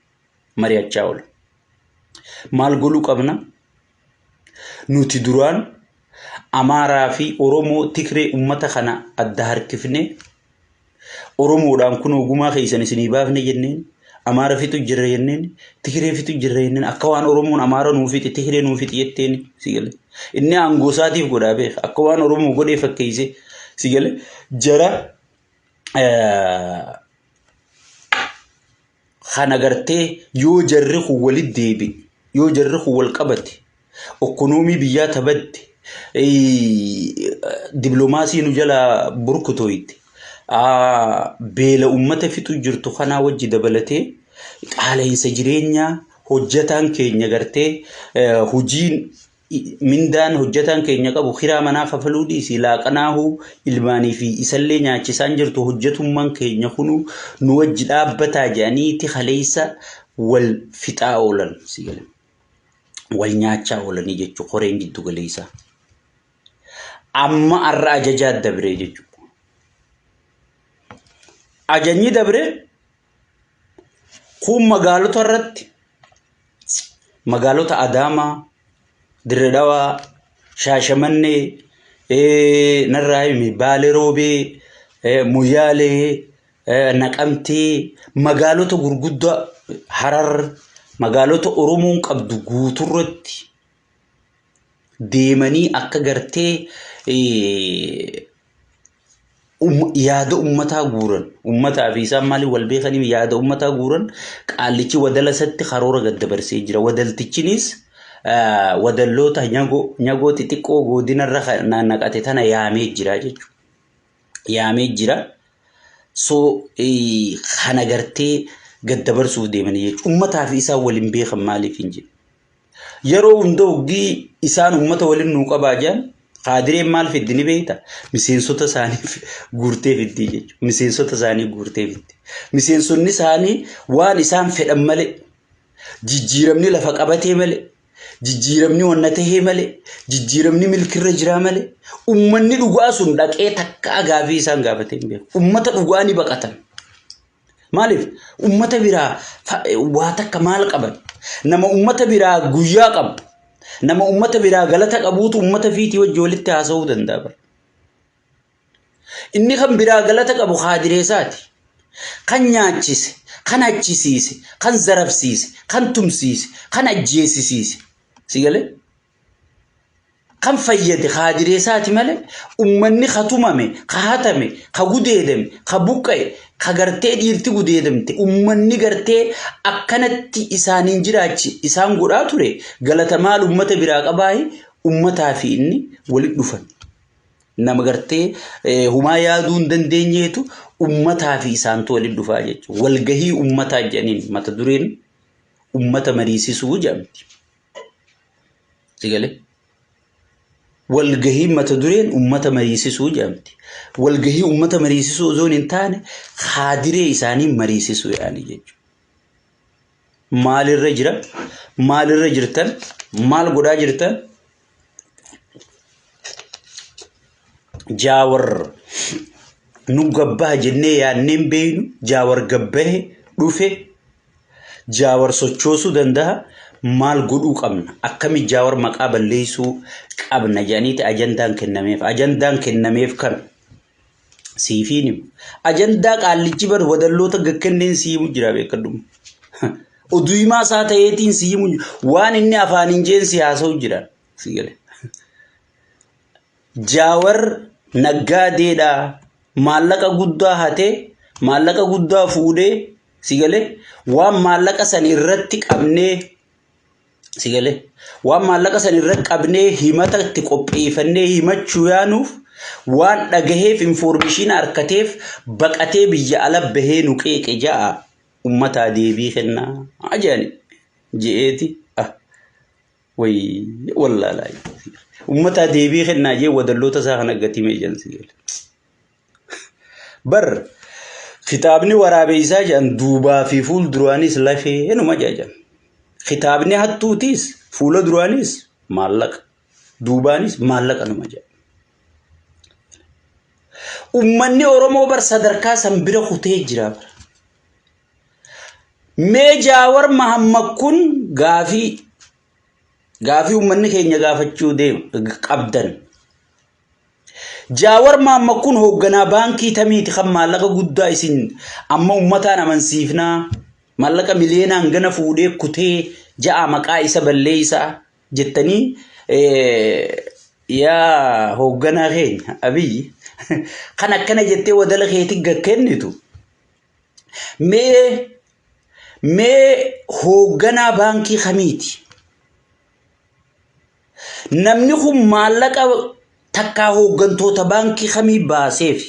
A: Mari'achaa oolan. Maal godhuu qabna? Nuti duraan Amaaraa fi Oromoo Tigree uummata kana adda harkifnee Oromoodhaan kun ogumaa keessan isinii baafne jenneen Amaara fixu jirra jenneen Tigree fixu jirra jenneen akka waan Oromoon Amaara nuu fixi Tigree nuu fixi jetteen si gale. Inni aangoo isaatiif godhaa beeka akka waan Oromoo godhee fakkeessee si gale jara Kana gartee yoo jarri kun walitti deebi'e, yoo jarri kun wal qabate, okkonoomii biyyaa tabadde, dippiloomaasii nu jalaa burkutoyte, beela uummata fixu jirtu kanaa wajji dabalatee qaala'insa jireenyaa hojjataan keenya gartee hojiin Mindaan hojjataan keenya qabu kiraa manaa kafaluu dhiisii laaqanaahuu ilmaanii fi isallee nyaachisaan jirtu hojjatummaan keenya kunuu nu wajji dhaabbataa jedhaniiti kaleessa wal fixaa oolan si gale. Wal nyaachaa oolanii jechuu koreen giddu galeessaa. Amma har'a ajajaa dabree jechuudha. Ajajni dabree kun magaalota irratti magaalota Adaamaa, Dirre Dhawaa, Shaashamannee, narraa himi Baalee Roobee, Moyyaalee, Naqamtee, magaalota gurguddaa Harar, magaalota Oromoon qabdu guuturratti deemanii akka gartee yaada ummataa guuran ummataa fi isaan maaliin wal beekaniif yaada ummataa guuran qaallichi wadala isatti karoora gad dabarsee jira. Wadaltichinis wadalloota nyagoo xixiqqoo godinarra naqate tana yaamee jira jechuudha. Yaamee jira. So kana gartee gad dabarsuuf deemanii jechuudha. Uummataa fi isaan waliin beekan maaliif hin jedhu. Yeroo hunda hoggii isaan uummata waliin nuu qabaa jedhan kaadireen maal fiddi ni beekta? Miseensota isaanii guurtee fiddii jechuudha. Miseensota isaanii guurtee fiddi. Miseensonni isaanii waan isaan fedhan malee jijjiiramni lafa qabatee malee jijjiiramni wanna tahee malee jijjiiramni milkirra jiraa malee ummanni dhugaa sun dhaqee takkaa gaafii isaan gaafatee hin beeku. Ummata dhugaa ni baqatan. Maaliif? Ummata biraa waa takka maal qaban? Nama ummata biraa guyyaa qabu. Nama ummata biraa galata qabuutu ummata fiitii wajji walitti haasa'uu danda'a. Bara. Inni kan biraa galata qabu kaadireesaati. Kan nyaachise, kan achisiise, kan zarabsiise, kan tumsiise, kan ajjeesisiise. Si galee? Kan fayyade kaadireesaati malee ummanni ka tumame, ka hatame, ka gudeedame, ka buqqa'e, ka gartee dhiirti gudeedamte, ummanni gartee akkanatti isaaniin jiraachi isaan godhaa ture galata maal ummata biraa qabaayi ummataa fi inni walitti dhufan. Nama gartee humaa yaaduu hin dandeenyeetu ummataa fi isaantu walitti dhufaa jechuudha. Walgahii ummataa jedhaniin mata dureen ummata mariisisuu jedhamti. Si galee? Walgahii mata dureen ummata mariisisuu jedhamti. Walgahii ummata mariisisuu osoo hin taane kaadiree isaanii mariisisuu yaani jechuudha. Maalirra jira? Maalirra jirtan? Maal godhaa jirtan? Jaawar nu gabbaha jennee yaadnee hin beeknu. Jaawar gabbahe dhufe Jaawar sochoosuu danda'a. Maal godhuu qabna? Akkami Jaawar maqaa balleessuu qabna jedhaniiti ajandaan kennameef. Ajandaan kennameef kan siifiin himu. Ajandaa qaallichi bar wadalloota gakkenneen sii himu jira beekadhuma. Oduu himaa isaa ta'eetiin si himu waan inni afaan hin jeen si haasa'u jira. Si gale. Jaawar naggaadeedha. Maallaqa guddaa hatee maallaqa guddaa fuudhee si galee waan maallaqa san irratti qabnee si galee waan maallaqa san irratti qabnee himata itti qopheeffannee himachuu yaanuuf waan dhagaheef infoormeeshiina harkateef baqatee biyya ala bahee nu qeeqe ja'a ummataa deebii kennaa jedhani je'eeti ah way wallaalaa ummataa deebii kennaa jee wadalloota isaa kana gatii jedhan si gale. Bar kitaabni waraabeessaa jedhan duubaa fi fuul duraanis lafee numa jedhan. Kitaabni hattuutiis fuula duraanis maallaqa duubaanis maallaqa numa jedhan. Uummanni Oromoo bar sadarkaa san bira kutee jira. Bara. Mee Jaawar Mahammad kun gaafii gaafii uummanni keenya gaafachuu deemu qabdan. Jaawar Mahammad kun hoogganaa baankii tamiiti kan maallaqa guddaa isin amma uummataan amansiifnaa maallaqa miliyoonaan gana fuudhee kutee ja'a maqaa isa balleessaa jettanii yaa hoogganaa keenya Abiyyi kan akkana jettee wadala keetti gad kennitu mee mee hoogganaa baankii kamiiti? Namni kun maallaqa takkaa hooggantoota baankii kamii baaseefi?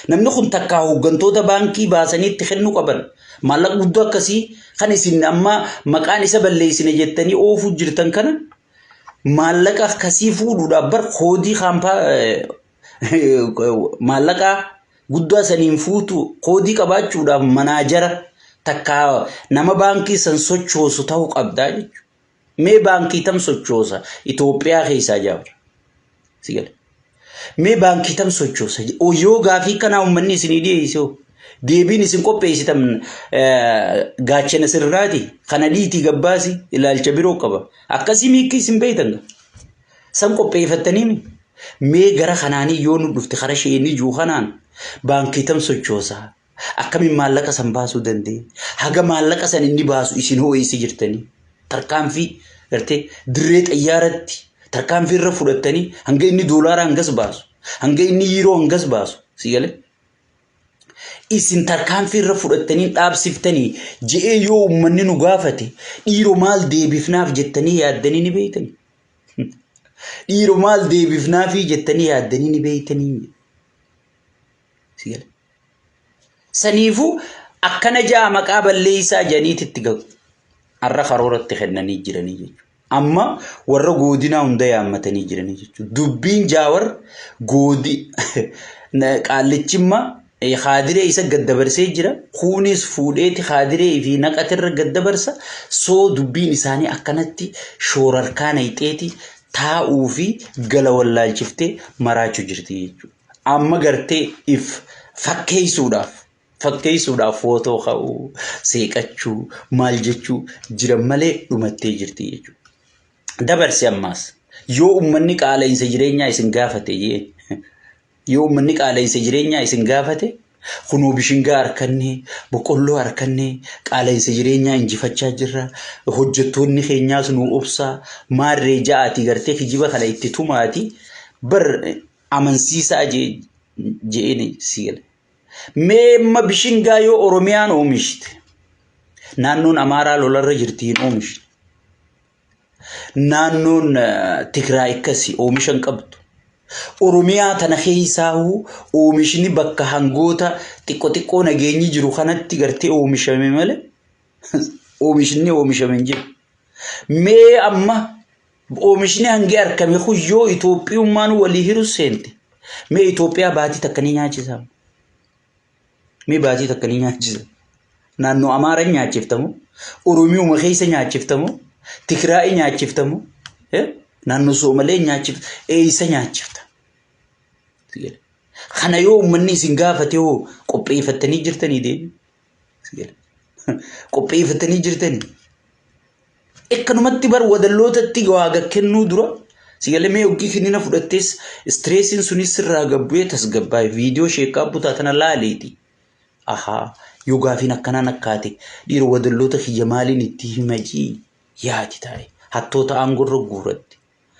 A: Namni kun takkaa hooggantoota baankii baasanii itti kennuu qaban. Maallaqa guddaa akkasii kan isin amma maqaan isa balleessine jettanii oofuu jirtan kana maallaqa akkasii fuudhuudhaaf bar koodii kaampaa maallaqa guddaa saniin fuutu koodii qabaachuudhaaf manaajara takkaa nama baankii san sochoosu ta'uu qabdaa jechuudha. Mee baankii tam sochoosa Itoophiyaa keessaa jaabra. Si gala. Mee baankii tam sochoosa. Yoo gaafii kanaa uummanni isinii dhiyeesse hoo? Deebiin isin qopheessitan gaachana sirraati. Kana dhiitii gabbaasi ilaalcha biroo qaba. Akkasii miikki isin beektan. San qopheeffattanii mi? Mee gara kanaanii yoo nu dhufte kara isheen ijuu kanaan baankii tam sochoosa. Akkamiin maallaqa san baasuu danda'e? Haga maallaqa san inni baasu isin hoo eessa jirtanii? Tarkaanfii gartee dirree xayyaaratti tarkaanfii irra fudhattanii hanga inni doolaara hangas baasu, hanga inni yiiroo hangas baasu si galee? Isin tarkaanfii irra fudhattanii dhaabsiftanii je'ee yoo uummanni nu gaafate dhiiroo maal deebifnaaf jettanii yaaddanii ni beektanii? Dhiiroo maal deebifnaafii jettanii yaaddanii ni beektanii? Si galee? Saniifuu akkana ja'a maqaa balleessaa jedhaniititti gahu. Har'a karooratti kennanii jiranii jechuudha. Amma warra goodinaa hunda yaammatanii jiranii jechuudha. Dubbiin Jaawar goodi qaallichimma kaadiree isa gad dabarsee jira. Kuunis fuudheeti kaadiree fi naqatirra gad dabarsa. Soo dubbiin isaanii akkanatti shoorarkaa nayxeeti taa'uu fi gala wallaalchiftee maraachuu jirti jechuudha. Amma gartee if fakkeessuudhaaf fakkeessuudhaaf footoo ka'uu, seeqachuu, maal jechuu jiran malee dhumattee jirti jechuudha. Dabarsi ammaas yoo uummanni qaala'insa jireenyaa isin gaafate jee yoo uummanni qaala'insa jireenyaa isin gaafate kunoo bishingaa harkannee boqqolloo harkannee qaala'insa jireenyaa injifachaa jirra hojjettoonni keenyaas nu obsaa maarree ja'aati gartee kijiba kana itti tumaati bar amansiisaa je'een si gala. Mee amma bishingaa yoo Oromiyaan oomishte naannoon Amaaraa lolarra jirti hin oomishne. Naannoon Tigraay akkasi oomisha hin qabdu. Oromiyaa tana keessaahuu oomishni bakka hangoota xiqqoo xiqqoo nageenyi jiru kanatti gartee oomishame malee oomishni oomishame hin jiru. Mee amma oomishni hangi argame kun yoo Itoophiyummaan walii hiru seente mee Itoophiyaa baatii takka ni nyaachisa. Mee baatii takka ni nyaachisa. Naannoo Amaaraa nyaachiftamu, Oromiyuma keessa nyaachiftamu, Tigraay nyaachiftamu, naannoo Soomalee nyaachifta, eessa nyaachifta? Kana yoo uummanni isin gaafate hoo qopheeffattanii jirtanii deebi? Qopheeffattanii jirtanii? Akkanumatti bar wadallootatti waa kennuu dura sigalee mee hoggii kinnina fudhattees stressiin sunis sirraa gabbu'ee tasgabbaa'e viidiyoo sheekaa butaa tana laaleeti. Ahaa yoo gaafiin akkanaan akkaate dhiira wadalloota kiyya maaliin itti himajii yaadi taa'e hattoota aangorra guuratti.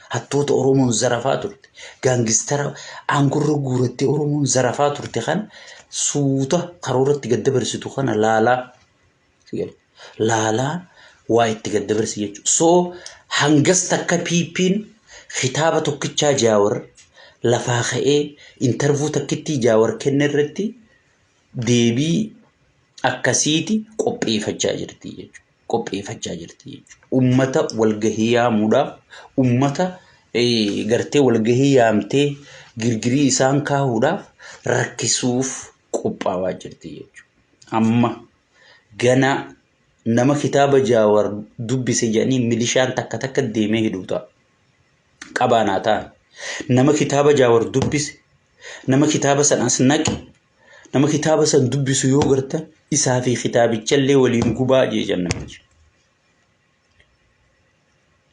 A: Hattoota Oromoon zarafaa turte. Gangstera aangorra guurattee Oromoon zarafaa turte kana suuta karooratti gad dabarsitu kana laalaa. Laalaa waa itti gad dabarsi jechuudha. So hangas takka PP'n kitaaba tokkichaa Jaawar lafaa ka'ee interview takkittii Jaawar kenne irratti deebii akkasiiti qopheeffachaa jirti jechuudha. Qopheeffachaa jirti jechuudha. Uummata walgahii yaamuudhaaf uummata gartee walgahii yaamtee girgirii isaan kaahuudhaaf rakkisuuf qophaawaa jirti jechuudha. Amma gana nama kitaaba Jaawar dubbise jedhanii milishaan takka takka deemee hidhuu ta'a. Qabaanaa ta'an. Nama kitaaba Jaawar dubbise, nama kitaaba san as naqe, nama kitaaba san dubbisu yoo gartan isaa fi kitaabichallee waliin gubaa jee namichi.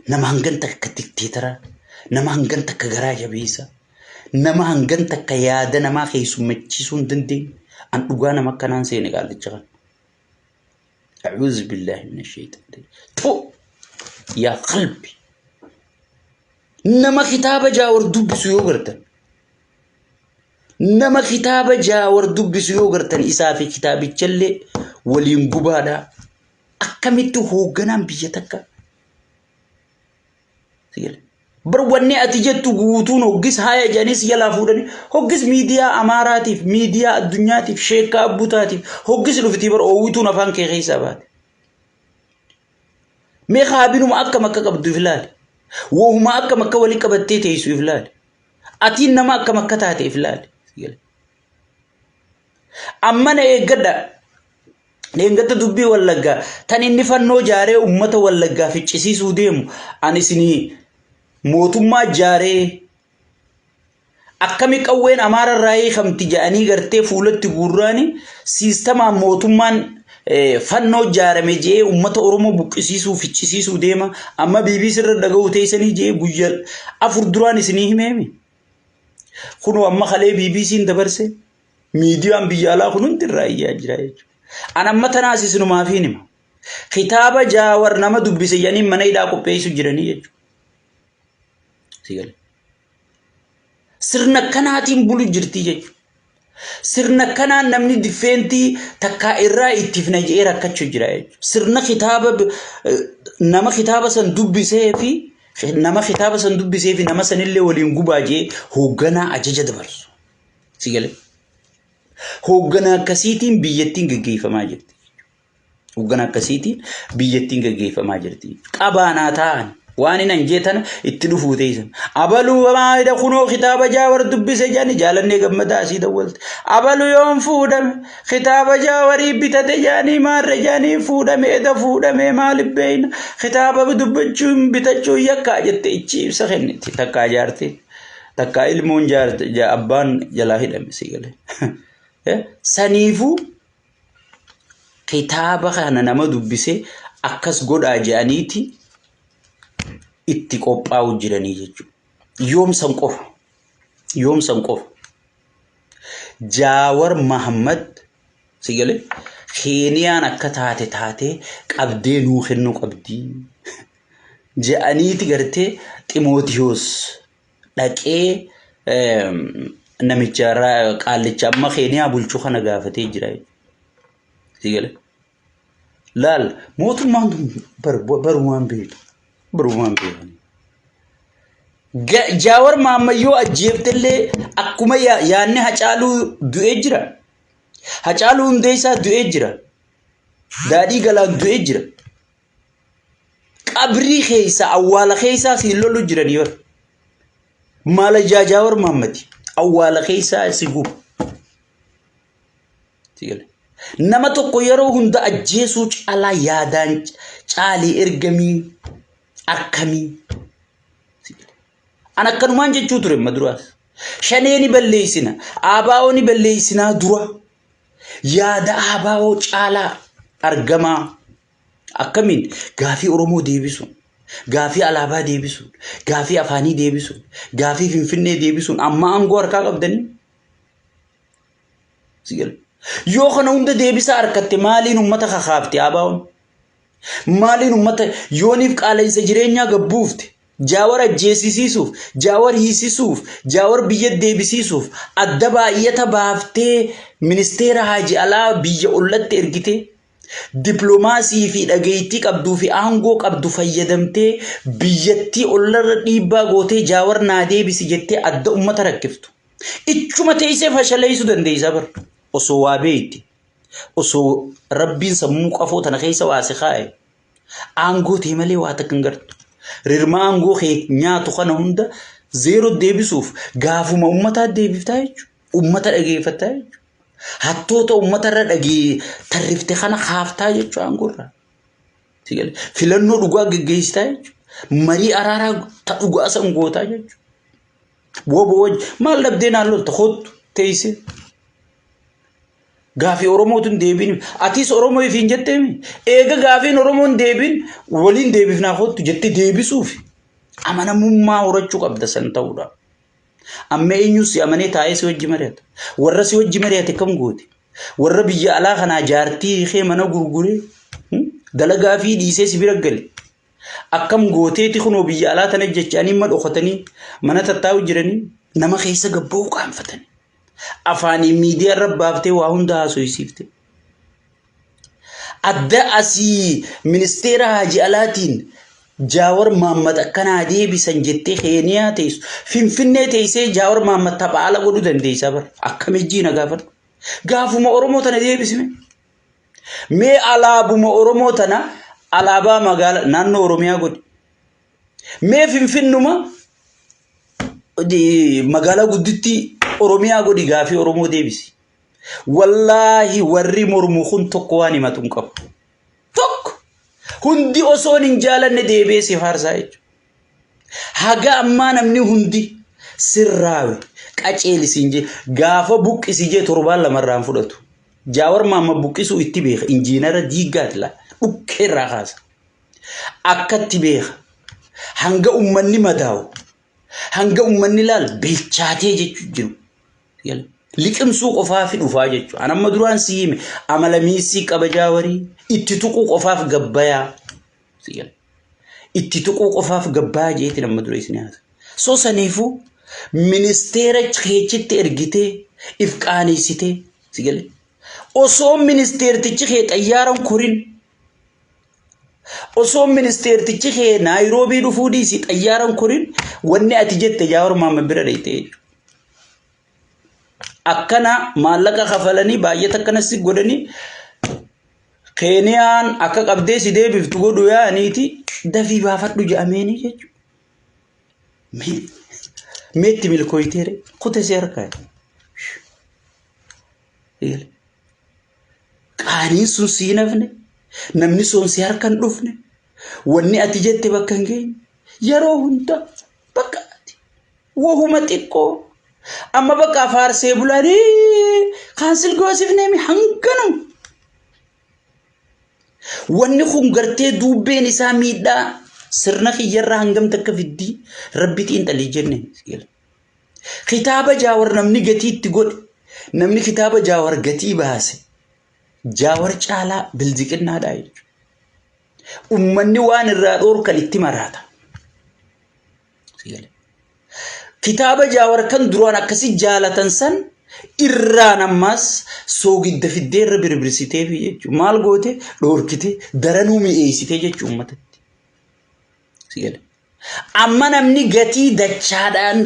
A: Nama hangan takka dikteetara, nama hangan takka garaa jabeessa, nama hangan takka yaada namaa keessummachiisuu hin dandeenye. An dhugaa nama akkanaan seene qaallicha kana. أعوذ بالله من الشيطان الرجيم. Tu yaa qalbi. Nama kitaaba Jaawar dubbisu yoo gartan. Nama kitaaba Jaawar dubbisu yoo gartan isaa fi kitaabichallee waliin gubaadha. Akkamitti hoogganaan biyya takka Bar wanni ati jettu guutuun hoggis haaya jedhanii si jalaa fuudhanii hoggis miidiyaa Amaaraatiif miidiyaa addunyaatiif sheekkaa abbutaatiif hoggis dhuftii bar oowwituun afaan kee keessaa baate. Mee kaabinuma akkam akka qabdu if ilaali. Wohuma akkam akka walii qabattee teessu if ilaali. Atiin nama akkam akka taate if ilaali. Amma na eeggadha. Dheengadda dubbii Wallaggaa tan inni fannoo jaaree uummata Wallaggaa ficcisiisuu deemu ani isinii mootummaa jaaree akkami qawween Amaara irraa hiikamti jedhanii gartee fuulatti guurraani siistamaan mootummaan fannoo jaarame je'ee uummata Oromoo buqqisiisuu ficcisiisuu deema amma BBC irra dhaga'uu teessanii je'ee guyyaa 4 duraan isinii himeemi. Kunoo amma kalee BBC'n dabarse miidiyaan biyya alaa kun hundi irraa iyyaa jira jechuudha. An amma tanaas isinumaaf hin hima. Kitaaba Jaawar nama dubbise jedhanii mana hidhaa qopheessu jiranii jechuudha. Si gale. Sirna kanaatiin bulu jirti jechuudha. Sirna kanaan namni diffeentii takkaa irraa ittifna jedhee rakkachuu jira jechuudha. Sirna kitaaba nama kitaaba san dubbisee fi nama kitaaba san dubbisee fi nama sanillee waliin gubaa jedhee hoogganaa ajaja dabarsu. Si galee. Hoogganaa akkasiitiin biyyattiin gaggeeffamaa jirti. Hoogganaa akkasiitiin biyyattiin gaggeeffamaa jirti. Qabaanaa ta'an waan hin anjee tana itti dhufuu teessan. Abaluu maayida kunoo kitaaba Jaawar dubbise jedhani Jaalannee Gammadaa asii dawwalte. Abalu yoom fuudhame kitaaba Jaawarii bitate jedhanii maarre jedhanii fuudhame eda fuudhame maaliif beeyna kitaaba dubbachuun bitachuun yakkaa jette ichi ibsa kenniti takkaa jaartiin takkaa ilmoon abbaan jalaa hidhame si galee. Saniifuu kitaaba kana nama dubbisee akkas godhaa jedhaniiti itti qophaa'u jiranii jechuudha. Yoom san qofa. Yoom san qofa. Jaawar Mahammad si galee Keeniyaan akka taate taatee qabdee nuu kennuu qabdi. Jedhaniiti gartee Ximootiyoos dhaqee namicha qaallicha amma Keeniyaa bulchu kana gaafatee jira. Si galee? Laal, mootummaan tun barumaan beektu. Barumaan beekan. Jaawar Mahammad yoo ajjeeftellee akkuma yaadni Hacaaluu du'ee jira. Hacaaluu Hundeessaa du'ee jira. Daadhii Galaan du'ee jira. Qabrii keessa awwaala keessaa siin lolu jiranii bar. Maala Jaawar Mahammadi awwaala keessaa si gubu. Nama tokko yeroo hunda ajjeesuu caalaa yaadaan caalii ergamii akkamii. An akkanumaan jechuu ture amma duraas. Shanee ni balleessina, ABO ni balleessinaa dura. Yaada ABO caalaa argamaa. Akkamiin gaafii Oromoo deebisuun, gaafii alaabaa deebisuun, gaafii afaanii deebisuun, gaafii Finfinnee deebisuun amma aangoo harkaa qabdanii. Si gala. Yoo kana hunda deebisaa harkatte maaliin uummata kakaafte ABO'n? Maaliin uummata yooniif qaala'insa jireenyaa gabbuufte? Jaawar ajjeesisiisuuf, Jaawar hiisisuuf, Jaawar biyya deebisiisuuf adda baay'ata baaftee ministeera haaji alaa biyya ollatti ergitee dippiloomaasii fi dhageettii qabduu fi aangoo qabdu fayyadamtee biyyattii ollarra dhiibbaa gootee Jaawar naa deebisi jettee adda uummata rakkiftu. Ichuma teessee fashaleessuu dandeessa bar. Osoo waa beekte. Osoo rabbiin sammuu qafoo tana keessa waa si kaa'e. Aangoo tee malee waa takka hin gartu. Rirma aangoo kee nyaatu kana hunda zeeroo deebisuuf gaafuma uummataa deebiftaa jechuudha. Uummata dhageeffattaa jechuudha. Hattoota uummatarra dhagee tarrifte kana kaaftaa jechuudha aangoorraa. Filannoo dhugaa geggeessitaa jechuudha. Marii araaraa ta dhugaa san gootaa jechuudha. Wobo wajji maal dhabdee naan lolta kottu teessee. Gaafii Oromootu hin deebiin. Atis Oromoo ifiin jetteemi. Eega gaafiin Oromoo hin deebiin waliin deebifnaa kottu jettee deebisuuf amanamummaa horachuu qabda san ta'uudha. Amma eenyu si amanee taa'ee si wajji mari'ata? Warra si wajji mari'ate kam goote? Warra biyya alaa kanaa jaartii hiikee mana gurguree dalagaa fi dhiisee si bira gale. Akkam gooteeti kunoo biyya alaa tana jechanii amma dhokatanii mana tattaa'u jiranii nama keessa gabba'uu qaanfatanii. Afaaniin miidiyaa irra baaftee waa hunda haasofsiifte. Adda asii ministeera haaji alaatiin Jaawar Maammad akkanaa deebisan jettee Keeniyaa teessu. Finfinnee teessee Jaawar Maammad tapha ala godhuu dandeessaa bara. Akkam ijjii na gaafadhu. Gaafuma Oromoo tana deebisime. Mee alaabuma Oromoo tana alaabaa magaala naannoo Oromiyaa godhi. Mee Finfinnuma magaalaa guddittii Oromiyaa godhi gaafii Oromoo deebisi. Wallaahi warri mormu kun tokko waan himatu hin qabu. Tokko hundi osoon hin jaalanne deebi'ee si faarsaa jechuudha. Haga ammaa namni hundi sirraawe qaceeli siin jee gaafa buqqisi jee torbaan lamarraan fudhatu. Jaawar Maamma buqqisuu itti beeka injiinara diiggaati laa dhukkee irraa kaasa. Akkatti beeka. Hanga ummanni madaawu hanga ummanni laal bilchaatee jechuu jiru. Liqimsuu qofaafi dhufaa jechuudha. An amma duraan si hime amala miissii qaba Jaawarii itti tuquu qofaaf gabbayaa. Itti tuquu qofaaf gabbayaa jeetiin amma dura isin haasa. So saniifuu ministeera keechitti ergitee if qaaneessitee si galee. Osoo ministeertichi kee xayyaaran korin osoo ministeertichi kee Naayiroobii dhufuu dhiisi xayyaaran korin wanni ati jette Jaawar Mahammad bira dhayxee jechuudha. Akkana maallaqa kafalanii baay'ata akkana si godhanii Keeniyaan akka qabdee si deebiftu godhu yaa'aniiti dafii baafadhu jedhameenii jechuudha. Meetti milkooyteere kute si harkaa. Qaaniin sun si hin hafne namni sun si harka hin dhufne wanni ati jette bakka hin geenye yeroo hunda bakka ati wahuma xiqqoo amma bakka faarsee bulanii kaansil goosifneemi hanganuma. Wanni kun gartee duubbeen isaa miidhaa sirna kiyyarraa hangam takka fiddii rabbi xiinxalii jenne. Kitaaba Jaawar namni gatii itti godhe namni kitaaba Jaawar gatii baase Jaawar caalaa bilziqinnaadha jechuudha. Ummanni waan irraa dhoorkan itti maraata. Kitaaba Jaawar kan duraan akkasi jaalatan san irraan ammaas soogidda fiddee irra birbirsiteefi jechuudha. Maal goote dhoorkite daranuu mi'eessite jechuudha uummatatti. Amma namni gatii dachaadhaan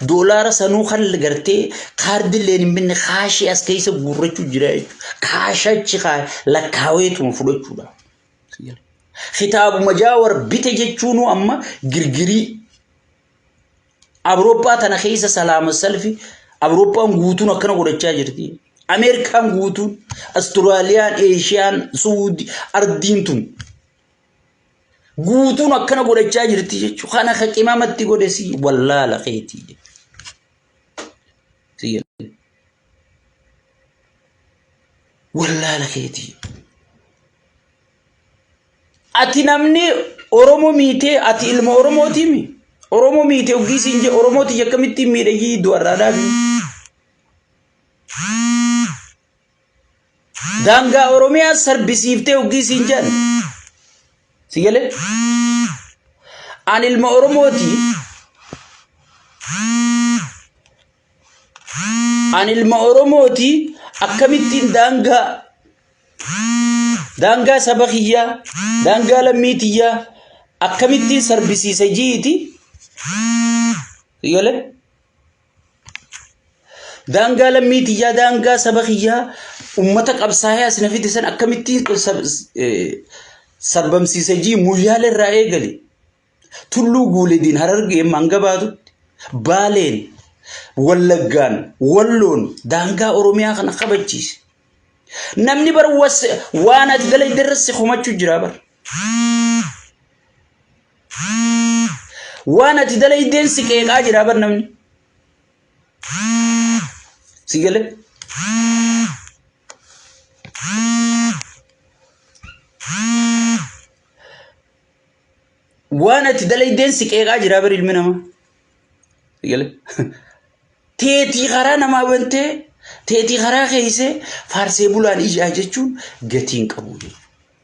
A: doolaara sanuu kan gartee kaardilleen hin binne kaashii as keessa guurrachuu jira jechuudha. Kaashachi lakkaaweetuma fudhachuudha. Kitaabuma Jaawar bite jechuunuu amma girgirii Awurooppaa tana keessa salaama salfi Awurooppaan guutuun akkana godhachaa jirti. Ameerikaan guutuun, Asturaaliyaan, Eeshiyaan, Suudi, ardiin tun guutuun akkana godhachaa jirti jechuudha. Kana ka qimamatti godhe si wallaala keetii. Si wallaala keetii. Ati namni Oromoo miitee ati ilma Oromootiimi. Oromoo miitee oggii siin jee Oromooti akkamittiin miidhagii du'arraa dhaabi. Daangaa Oromiyaa sarbisiiftee oggii siin jedhan. Si galee? Ani ilma Oromooti. Ani ilma Oromooti akkamittiin daangaa daangaa saba kiyyaa daangaa lammii tiyyaa akkamittiin sarbisiise jiiti. Si galee? Daangaa lammii tiyyaa daangaa saba kiyyaa ummata qabsaa'ee as na fide san akkamittiin sarbamsiise jii muyyaala irraa eegale. Tulluu Guulediin Harargeen hanga baatutti Baaleen Wallaggaan Walloon daangaa Oromiyaa kana kabachiise. Namni bar waan ati dalagde irra si komachuu jira bar. Waan ati dalaydeen si qeeqaa jira bar namni. Si galee? Waan ati dalaydeen si qeeqaa jira bar ilmi namaa. Si galee? Teetii karaa namaa bantee teetii karaa keeysee faarsee bulaan ijaa jechuun gatii hin qabu jechuudha.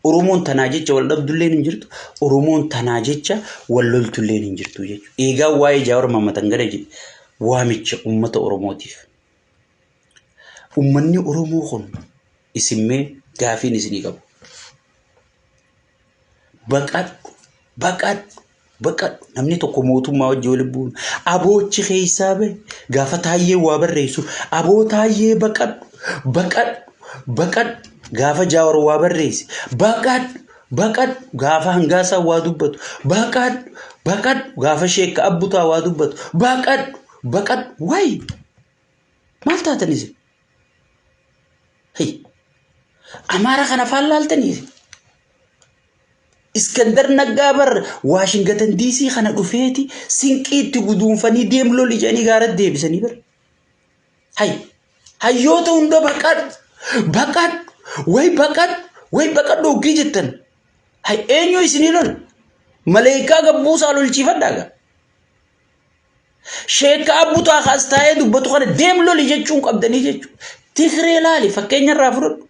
A: Oromoon tanaa jecha wal dhabdulleen hin jirtu, Oromoon tanaa jecha wal loltulleen hin jirtu jechuudha. Eegaa waa'ee Jaawar Mahammad gara jedhe waamicha uummata Oromootiif. Uummanni Oromoo kun isinmee gaafiin isinii qabu. Baqadhu, baqadhu, baqadhu. Namni tokko mootummaa wajjin walitti bu'uun aboochi keessaa bahe gaafa taayyee waa barreessu aboo taayyee baqadhu, baqadhu, baqadhu. Gaafa jaawar waa barreesse baqadhu, baqadhu. Gaafa hangaasaa waa dubbatu baqadhu, baqadhu. Gaafa sheekka abbutaa waa dubbatu baqadhu, baqadhu. Wayi maal taatan isin? Hey. Amaara kana afaan laaltanii? Iskandar Naggaa bar Waashingatan DC kana dhufeeti sinqii itti guduunfanii deem loli jedhanii gaara deebisanii bar. Hay hayyoota hunda baqadhu baqadhu way baqadhu way baqadhu hoggii jettan. Hay eenyu isinii lola? Maleekaa gabbuusaa lolchiifadhaa gaa. Sheekka abbutaa kaas taa'ee dubbatu kana deem loli jechuun qabdanii jechuudha. Tigree laali fakkeenya irraa fudhadhu.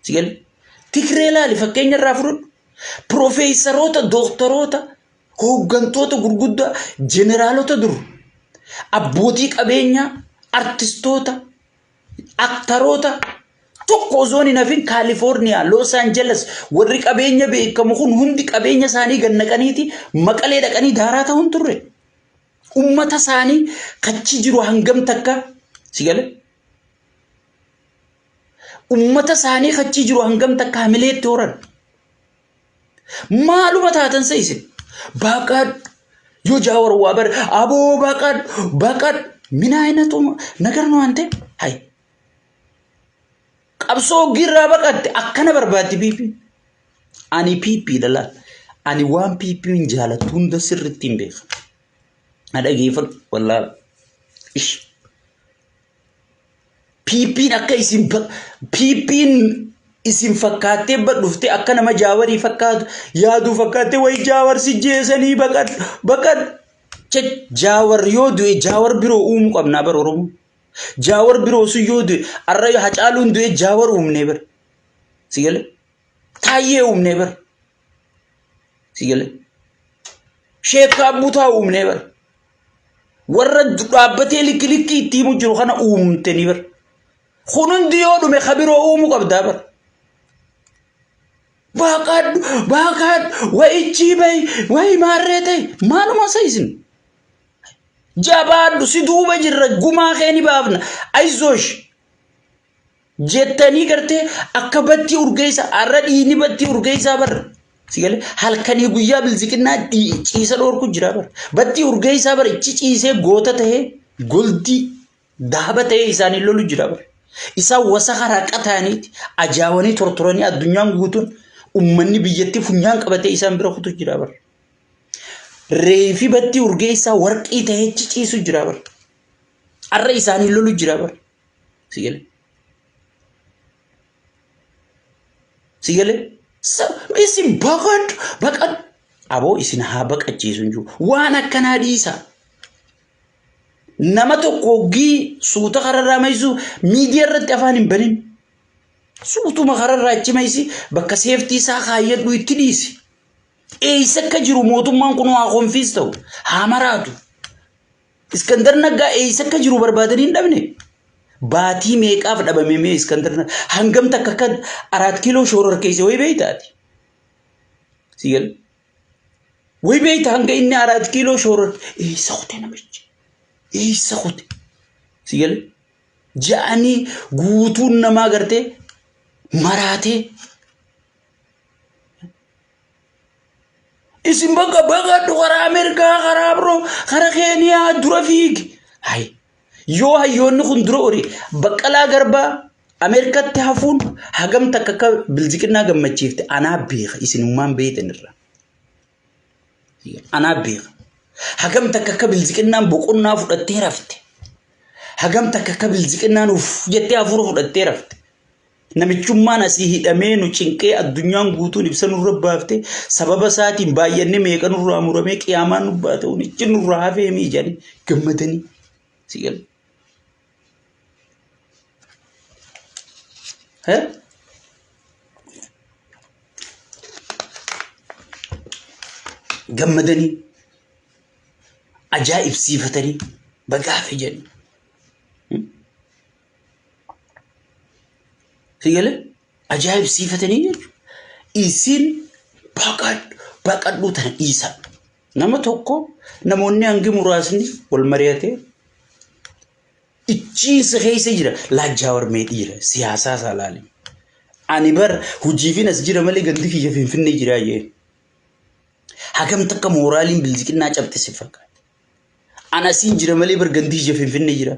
A: Si galee? Tigree laali fakkeenya irraa fudhadhu. Piroofeesaroota, dooktaroota, hooggantoota gurguddaa, jeneraalota dur, abbootii qabeenyaa, artistoota, aktaroota tokko osoo hin hafin Kaalifoorniyaa, Loos Aanjeles warri qabeenya beekamu kun hundi qabeenya isaanii gad naqaniiti maqalee dhaqanii daaraa ta'uun turre. Ummata isaanii kachi jiru hangam takka Si galee? Ummata isaanii achi jiru hangam takka hamileetti horan. Maaluma taatan sa isin? Baqadhu. Yoo Jaawar waa bare aboo baqadhu baqadhu. Min aynatu nagar nu ante? Hay. Qabsoo hoggii irraa baqatte akkana barbaaddi PP. Ani PP dha laal. Ani waan PP hin jaalattu hunda sirriitti hin beeka. Na dhageeffadhu wallaala. Ish. PP'n akka isin PP'n isin fakkaattee badhuftee akka nama Jaawarii fakkaatu yaaduu fakkaattee wayi Jaawar si jeesanii baqadhu baqadhu. Jaawar yoo du'e Jaawar biroo uumuu qabnaa bar Oromoo. Jaawar biroo sun yoo du'e arra Hacaaluun du'e Jaawar uumnee bar. Si galee? Taayyee uumnee bar. Si galee? Sheekkaa Butaa uumnee bar. Warra dhaabbatee likki likki itti himu jiru kana uumtanii bar. Kun hundi yoo dhume ka biroo uumuu qabdaa bar. Baqadhu baqadhu wayichii bahi wayi maarree ta'e maaluma isa isin. Jabaadhu si duuba jirra gumaa kee ni baafna ayzoosh jettanii gartee akka battii urgeessa har'a dhiigni battii urgeessaa barra. Si galee halkanii guyyaa bilziqinnaa ciisa dhoorku jira bara. Battii urgeessaa bara ichi ciisee goota tahee goldii daaba ta'ee isaanii lolu jira bara. Isaan wasaka raqa ta'aniiti ajaawanii tortoranii addunyaan guutuun ummanni biyyattii funyaan qabatee isaan bira kutu jira bara. Reefi battii urgeessaa warqii tahee ciisu jira bara. Har'a isaanii lolu jira bara. Si galee? Si galee? Isin baqadhu baqadhu. Aboo isin haa baqachiisu hin jiru. Waan akkanaa dhiisa. Nama tokko hoggii suuta kararraa maysu miidiyaa irratti afaan hin banin. Suutuma kararraa achi maysi bakka seeftii isaa kaayyadhu itti dhiisi. Eessa akka jiru mootummaan kun haa konfiis ta'u haa maraatu. Iskandar Naggaa eessa akka jiru barbaadanii hin dhabne. Baatii meeqaaf dhabame mee Iskandar Naggaa hangam takka akka araat kiiloo shoororkeesse wayi beeytaati. Si gala. Wayi beeyta hanga inni araat kiiloo shooror eessa kute namichi eessa kute. Si gala. Ja'anii guutuun namaa gartee maraatee Isin bakka baqadhu karaa Ameerikaa, karaa biroo, karaa Keeniyaa dura fiigi. Hay yoo hayyoonni kun dura ori Baqqalaa Garbaa Ameerikaatti hafuun hagam takka akka bilziqinnaa gammachiifte anaa beeka isinummaan beektan irra. Anaa beeka. Hagam takka akka bilziqinnaan boqonnaa fudhattee rafte. Hagam takka akka bilziqinnaan uff jettee hafuura fudhattee rafte. Namichummaan asii hidhamee nu cinqee addunyaan guutuun ibsa nurra baafte sababa isaatiin baay'anne meeqa nurraa muramee qiyaamaan nu baate unichi nurraa hafee mii jedhanii gammadanii si galu. Gammadanii ajaa'ibsiifatanii bagaafe jedhanii. Si galee ajaa'ibsiifatanii jechuudha. Isin baqadhu baqadhuu tana dhiisa. Nama tokko namoonni hangi muraasni wal mari'atee ichiinsa keessa jira. Laajjaa warmee dhiira siyaasaa isaa laali. Ani bar hojiifin as jira malee gandi kiyya Finfinnee jira jee. Hagam takka mooraaliin bilziqinnaa cabxe si fakkaata. Ani asiin jira malee bar gandi kiyya Finfinnee jira.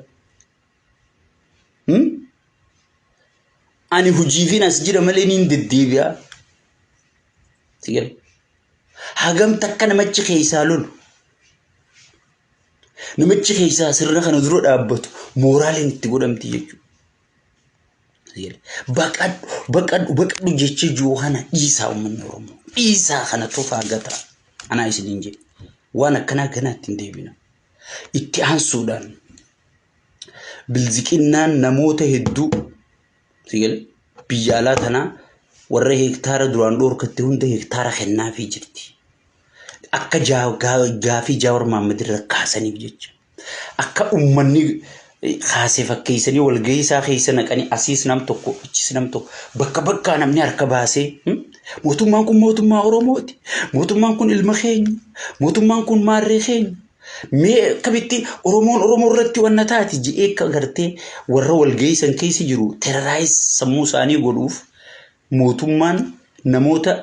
A: Ani hojiifin as jira malee niin deddeebi'a. Si gala. Hagam takka namichi keessaa lolu. Namichi keessaa sirna kana dura dhaabbatu mooraaliin itti godhamti jechuudha. Baqadhu baqadhu baqadhu jecha jiru kana dhiisaa uummanni Oromoo. Dhiisaa kana tufaa gataa. Anaa isiniin jedhe. Waan akkanaa ganaa ittiin deebina. Itti aansuudhaan Bilziqinnaan namoota hedduu biyya alaa tanaa warra heektaara duraan dhoorkatte hunda heektaara kennaafii jirti. Akka gaafii Jaawar Mahaammad irra kaasaniif jecha. Akka uummanni kaasee fakkeessanii walgahii isaa keessa naqanii asiis nam tokko achis nam tokko bakka bakkaa namni harka baasee mootummaan kun mootummaa Oromooti. Mootummaan kun ilma keenya. Mootummaan kun maarree keenya. Mee akkamitti Oromoon Oromoo irratti wanna taati je'ee akka gartee warra walgahii san keessa jiru terrorize sammuu isaanii godhuuf mootummaan namoota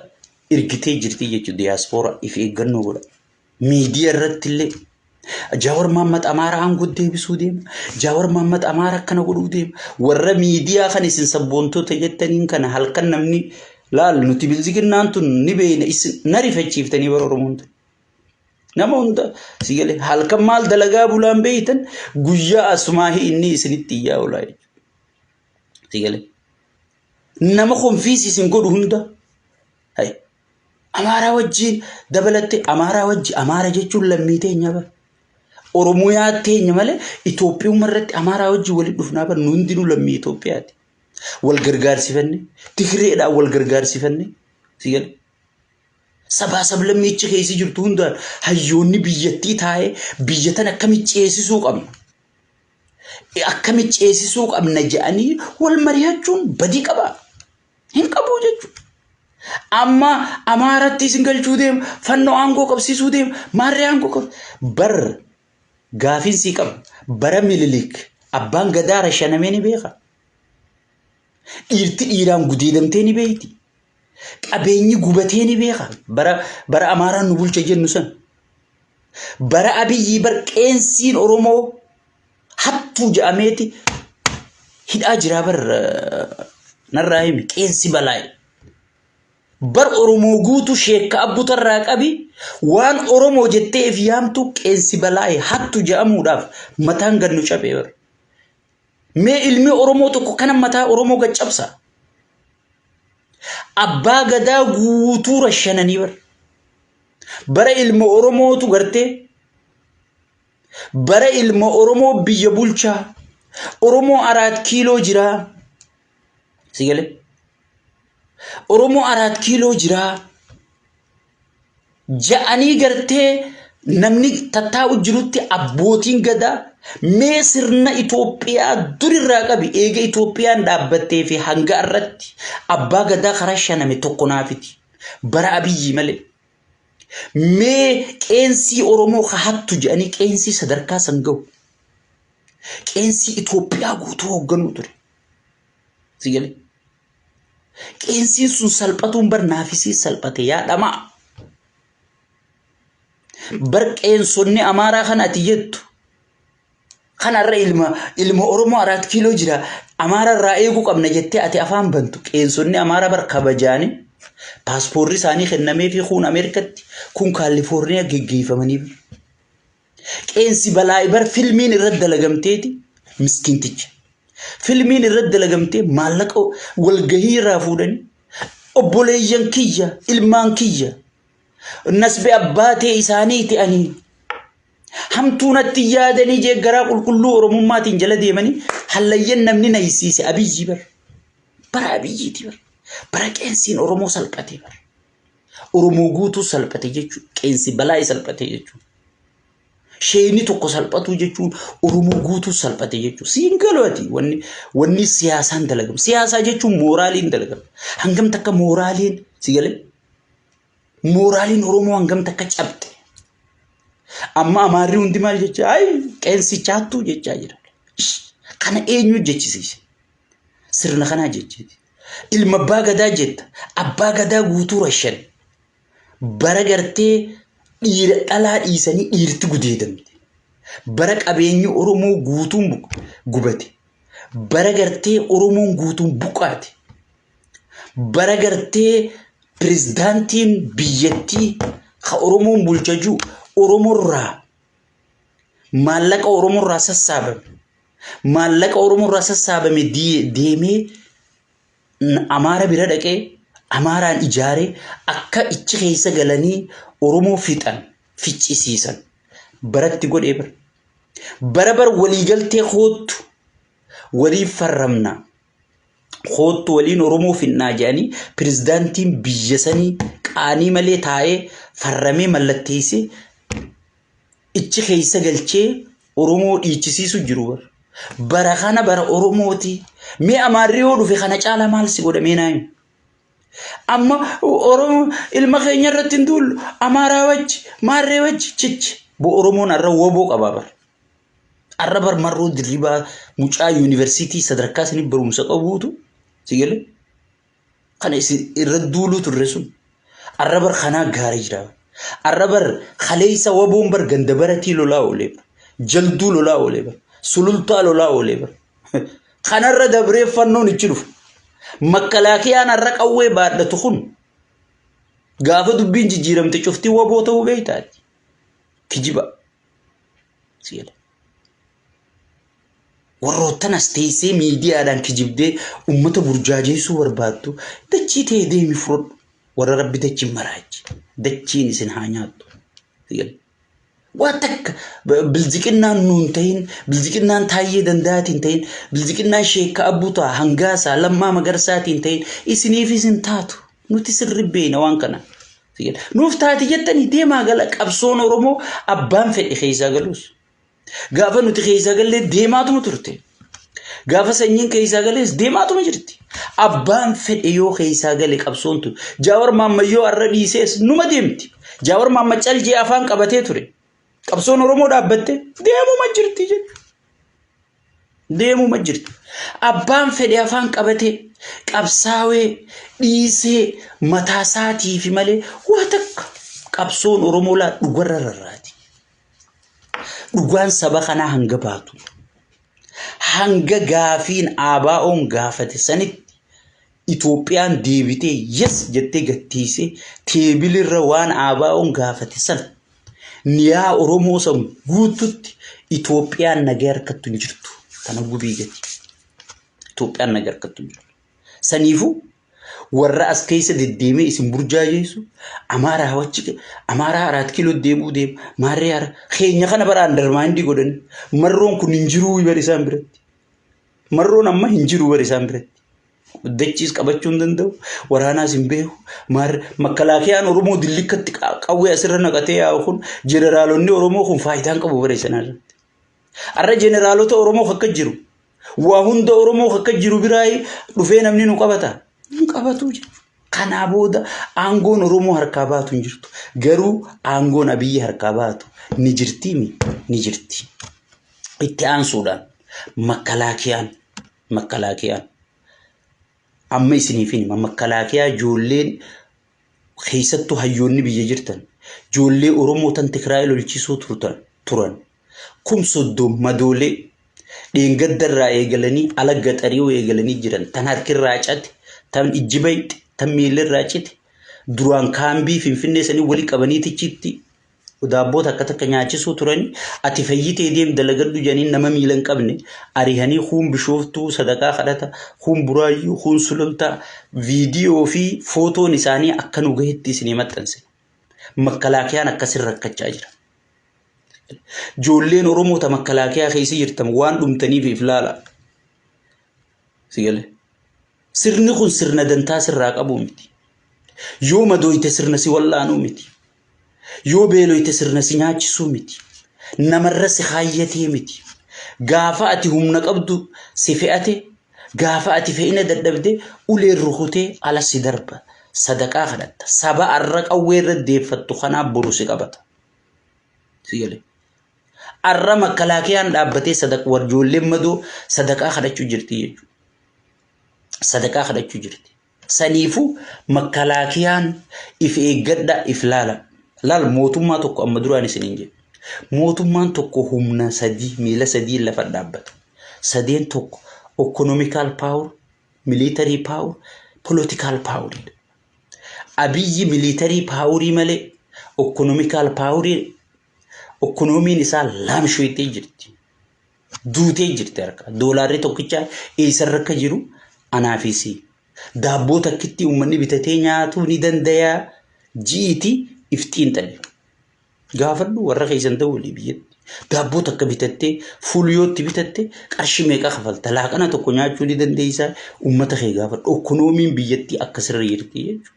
A: ergitee jirti jechuudha diyaaspooraa if eeggannoo godha. Miidiyaa irratti illee Jaawar Mahammad Amaara aangoo deebisuu deema. Jaawar Mahammad Amaara akkana godhuu deema. Warra miidiyaa kan isin sabboontota jettaniin kana halkan namni laal nuti bilziginnaan tun ni beeyna isin na rifachiiftanii bara Oromoon tun. Nama hunda si galee halkan maal dalagaa bulaan beeytan guyyaa asumaahi inni isinitti iyyaa oolaa jechuudha. Si galee nama konfiisi isin godhu hunda hay Amaaraa wajjin dabalatte Amaaraa wajji Amaara jechuun lammii teenya bara. Oromiyaa teenya malee Itoophiyummaa irratti Amaaraa wajjin walitti dhufnaa bara nu hundinuu lammii Itoophiyaati. Wal gargaarsifanne Tigireedhaan wal gargaarsifanne si galee. Sabaa sablammiichi keessa jirtu hundaan hayyoonni biyyattii taa'ee biyya tana akkamitti ceesisuu qabna? Akkamitti ceesisuu qabna jedhanii wal mari'achuun badii qabaa? Hin qabu jechuudha. Amma Amaaratti isin galchuu deema, fannoo aangoo qabsiisuu deema, maarree aangoo qab. Bar gaafiin sii qaba. Bara Mililik abbaan gadaa rashanamee ni beeka. Dhiirti dhiiraan gudeedamtee ni beekti. Qabeenyi gubatee ni beeka. Bara bara Amaaraan nu bulcha jennu san. Bara Abiyyii bar qeensiin Oromoo hattuu jedhameeti hidhaa jiraa bar narraa himi qeensi balaa'e. Bar Oromoo guutuu sheekka abbutarraa qabi waan Oromoo jettee if yaamtu qeensi balaa'e hattu jedhamuudhaaf mataan gad nu cabee bar. Mee ilmi Oromoo tokko kana mataa Oromoo gad cabsa. Abbaa gadaa guutuu rashananii bar. Bara ilma Oromootu gartee bara ilma Oromoo biyya bulchaa Oromoo araat kiiloo jiraa. Si galee? Oromoo araat kiiloo jiraa. Ja'anii gartee namni tattaa'u jirutti abbootiin gadaa mee sirna Itoophiyaa durirraa qabi eega Itoophiyaan dhaabbattee fi hanga irratti abbaa gadaa karaa shaname tokko naafiti. Bara Abiyyii malee. Mee qeensii Oromoo ka hattu jedhanii qeensii sadarkaa san gahu. Qeensii Itoophiyaa guutuu hoogganuu ture. Si galee? Qeensiin sun salphatuun bar naafisii salphate yaa dhamaa. Bar qeensonni Amaaraa kana ati jettu kanarra ilma ilma Oromoo araat kiiloo jira Amaara irraa eeguu qabna jettee ati afaan bantu qeensonni Amaaraa bar kabajaani paaspoorri isaanii kennamee fi kuun Ameerikatti kun Kaalifoorniyaa geggeeffamanii bar. Qeensi balaa'i bar filmiin irratti dalagamteeti miskiinticha. Filmiin irratti dalagamtee maallaqa walgahii irraa fuudhanii obboleeyyan kiyya ilmaan kiyya nasbe abbaa ta'e isaanii ta'anii hamtuu natti yaadanii jee garaa qulqulluu oromummaatiin jala deemanii hallayyan namni naysiise Abiyyi bar. Bara Abiyyiiti bar. Bara qeensiin Oromoo salphate bar. Oromoo guutuu salphate jechuun qeensi balaa salphate jechuun. Sheeyni tokko salphatuu jechuun Oromoo guutuu salphate jechuun. Siin galu ati wanni wanni siyaasaan dalagamu. Siyaasaa jechuun mooraaliin dalagamu. Hangam takka mooraaliin si galee? Mooraaliin Oromoo hangam takka cabxe. Amma Amaarri hundi maal jecha ayi qeensicha hattuu jechaa jira. Kana eenyu jechisiise? Sirna kanaa jechisiise. Ilma abbaa gadaa jetta. Abbaa gadaa guutuu rashan. Bara gartee dhiira dhalaa dhiisanii dhiirti gudeedamte. Bara qabeenyi Oromoo guutuun gubate. Bara gartee Oromoon guutuun buqqaate. Bara gartee pirezidaantiin biyyattii ka Oromoon bulcha jiru Oromoorraa maallaqa Oromoorraa sassaabame. Maallaqa Oromoorraa sassaabame deemee Amaara bira dhaqee Amaaraan ijaaree akka ichi keessa galanii Oromoo fixan ficcisiisan baratti godhee bara. Bara bara waliigaltee koottu waliif farramna koottu waliin Oromoo finnaa jedhanii pirezidaantiin biyya sanii qaanii malee taa'ee farramee mallatteessee ichi keessa galchee Oromoo dhiichisiisu jiru bara. Bara kana bara Oromooti. Mee Amaarri yoo dhufe kana caalaa maal si godha mee naa himi. Amma Oromoo ilma keenya irratti hin duullu. Amaaraa wajji, maarree wajji, chichi. Bo Oromoon har'a woboo qabaa bara. Har'a bar Marroo Dirribaa mucaa yuunivarsiitii sadarkaa isinii barumsa qabuutu si galee kana isin irra duuluu turre sun. Har'a bar kanaa gaarii jira. Har'a bar kaleessa waboon bar ganda baratii lolaa oolee bar. Jalduu lolaa oolee bar. Sulultaa lolaa oolee bar. Kanarra dabree fannoon ichi dhufa. Makkalaakiyaan har'a qawwee baadhatu kun gaafa dubbiin jijjiiramte cuftii waboo ta'uu beektaati. Kijiba. Si'ela. Warroottan as teessee miidiyaadhaan kijibdee uummata burjaajeessuu barbaaddu dachii ta'e deemi fudhadhu. Warra rabbi dachiin maraachi. Dachiin isin haa nyaattu. Si'ela. Waa takka bilziqinnaan nuun ta'in, bilziqinnaan Taayyee Danda'aatiin ta'in, bilziqinnaan Sheekka Abbutaa, Hangaasaa, Lammaa Magarsaatiin ta'in isiniifis hin taatu. Nuti sirri beekna waan kana. Nuuf taati jettanii deemaa gala qabsoon Oromoo abbaan fedhe keessaa galus. Gaafa nuti keessaa gallee deemaatuma turte. Gaafa sanyiin keessaa galees deemaatuma jirti. Abbaan fedhe yoo keessaa gale qabsoon tun. Jaawar Maammayyoo har'a dhiisees numa deemti. Jaawar Maamma caljee afaan qabatee ture. Qabsoon Oromoo dhaabbatte deemuma jirti jechuudha. Deemuma jirti. Abbaan fedhe afaan qabatee qabsaawee dhiisee mataa isaatiifi malee waa takka qabsoon Oromoo laa dhugarra rarraati. Dhugaan saba kanaa hanga baatu hanga gaafiin ABO'n gaafate sanitti Itoophiyaan deebitee yes jettee gattiisee teebilirra waan ABO'n gaafate san niyaa Oromoo san guututti Itoophiyaan nagaa harkattu hin jirtu. Kana gubii gati. Itoophiyaan nagaa harkattu hin jirtu. Saniifuu warra as keessa deddeemee isin burjaajeessu Amaaraa wachi Amaaraa araat kiiloo deemuu deema maarree hara keenya kana bara andarmaayindii godhani marroon kun hin jiruu bar isaan biratti marroon amma hin jiruu bar isaan biratti dachiis qabachuu hin danda'u waraanaas hin beeku maarree makkalaakiyaan Oromoo dillikkatti qawwee asirra naqatee yaa'u kun jeneraalonni Oromoo kun faayidaan qabu bara isaan irratti. Har'a jeneraalota Oromoo akka jiru waa hunda Oromoo akka jiru biraa dhufee namni nu qabata. Nu qabatu jechuudha. Kanaa booda aangoon Oromoo harkaa baatu hin jirtu. Garuu aangoon Abiyyi harkaa baatu ni jirtii mi? Ni jirti. Itti aansuudhaan makkalaakiyaan makkalaakiyaan amma isiniif hima makkalaakiyaa ijoolleen keessattuu hayyoonni biyya jirtan ijoollee Oromoo tan Tigraay lolchisuu turtan turan 30,000 madoolee dheengadda irraa eegalanii ala gaxari'uu eegalanii jiran tan harkirraa cate tan ijji bayxe tan miilirraa cite duraan kaambii Finfinnee sanii wali qabanii tichitti daabboo takka takka nyaachisuu turanii ati fayyitee deem dalagadhu jedhanii nama miila hin qabne arihanii kuun Bishooftuu sadaqaa kadhata kuun Buraayyuu kuun Sulultaa viidiyoo fi footoon isaanii akka nu gahetti isinii maxxanse. Makkalaakiyaan akkasin rakkachaa jira. Ijoolleen Oromoo ta makkalaakiyaa keessa jirtan waan dhumtaniif if laala. Si galee? Sirni kun sirna dantaa sirraa qabu miti. Yoo madooyte sirna si wal'aanuu miti. Yoo beeloyte sirna si nyaachisuu miti. Namarra si kaayyatee miti. Gaafa ati humna qabdu si fe'ate, gaafa ati fe'ina dadhabde uleen rukutee ala si darba. Sadaqaa kadhatta. Saba arra qawwee irra deeffattu kanaa boru si qabata. Si galee. Arra makkalaakiyaan dhaabbatee warjoolleen madoo sadaqaa kadhachuu jirti jechuudha. Sadaqaa kadhachuu jirti. Saniifuu makkalaakiyaan if eeggadha if laala. Laal mootummaa tokko amma duraan isiniin jedhe. Mootummaan tokko humna sadii miila sadii lafa dhaabbata. Sadeen tokko economical power, military power, political power. Abiyyi military power malee economical power economiin isaa laamshoytee jirti. Duutee jirti harka. Doolaarri tokkicha eessarra akka jiru anaafis. Daabboo takkitti uummanni bitatee nyaatuu ni danda'a. Ji'iti iftiin xale. Gaafadhu warra keessan ta'uu walii biyyatti. Daabboo takka bitattee fuulyootti bitatte qarshii meeqa kafalta? Laaqana tokko nyaachuu ni dandeessaa. Uummata kee gaafadhu. Economiin biyyattii akkasirra jirti jechuudha.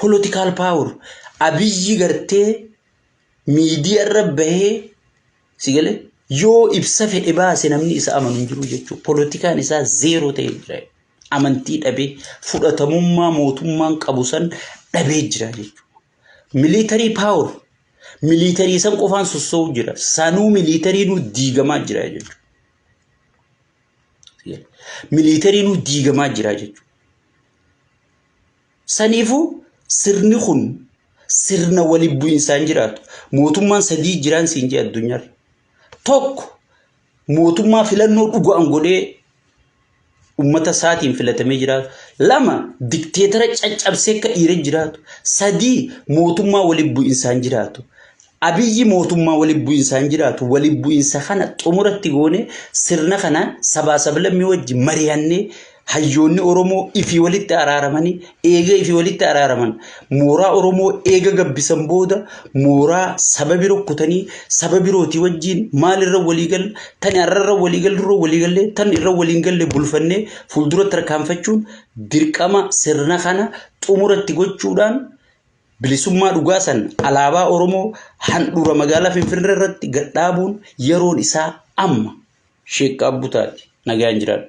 A: Political power Abiyyi gartee miidiyaarra bahee si galee yoo ibsa fedhe baase namni isa amanu hin jiru jechuudha. Poolitikaan isaa zero ta'ee jira. Amantii dhabee fudhatamummaa mootummaan qabu san dhabee jira jechuudha. Military power. Militarii san qofaan sossoo'u jira. Sanuu militariinuu diigamaa jira jechuudha. Militariinuu diigamaa jira jechuudha. Saniifuu sirni kun sirna waliin bu'insaan jiraatu. Mootummaan sadii jiraan siin jee addunyaarra. Tokko mootummaa filannoo dhugaan godhee ummata isaatiin filatamee jiraatu. Lama dikteetara caccabsee akka dhiira jiraatu. Sadii mootummaa waliin bu'insaan jiraatu. Abiyyi mootummaa waliin bu'insaan jiraatu. Waliin bu'insa kana xumuratti goone sirna kana sabaa sablammii wajji mari'annee hayyoonni Oromoo ifii walitti araaramanii eega ifii walitti araaraman mooraa Oromoo eega gabbisan booda mooraa saba biroo kutanii saba birootii wajjiin maalirra walii galle tan irra walii galle walii galle tan irra waliin galle bulfannee fuuldura tarkaanfachuun dirqama sirna kana xumuratti gochuudhaan bilisummaa dhugaa san alaabaa Oromoo handhuura magaalaa Finfinnee irratti gad dhaabuun yeroon isaa amma. Sheekkaa Butaati. Nagaan jiraadhu.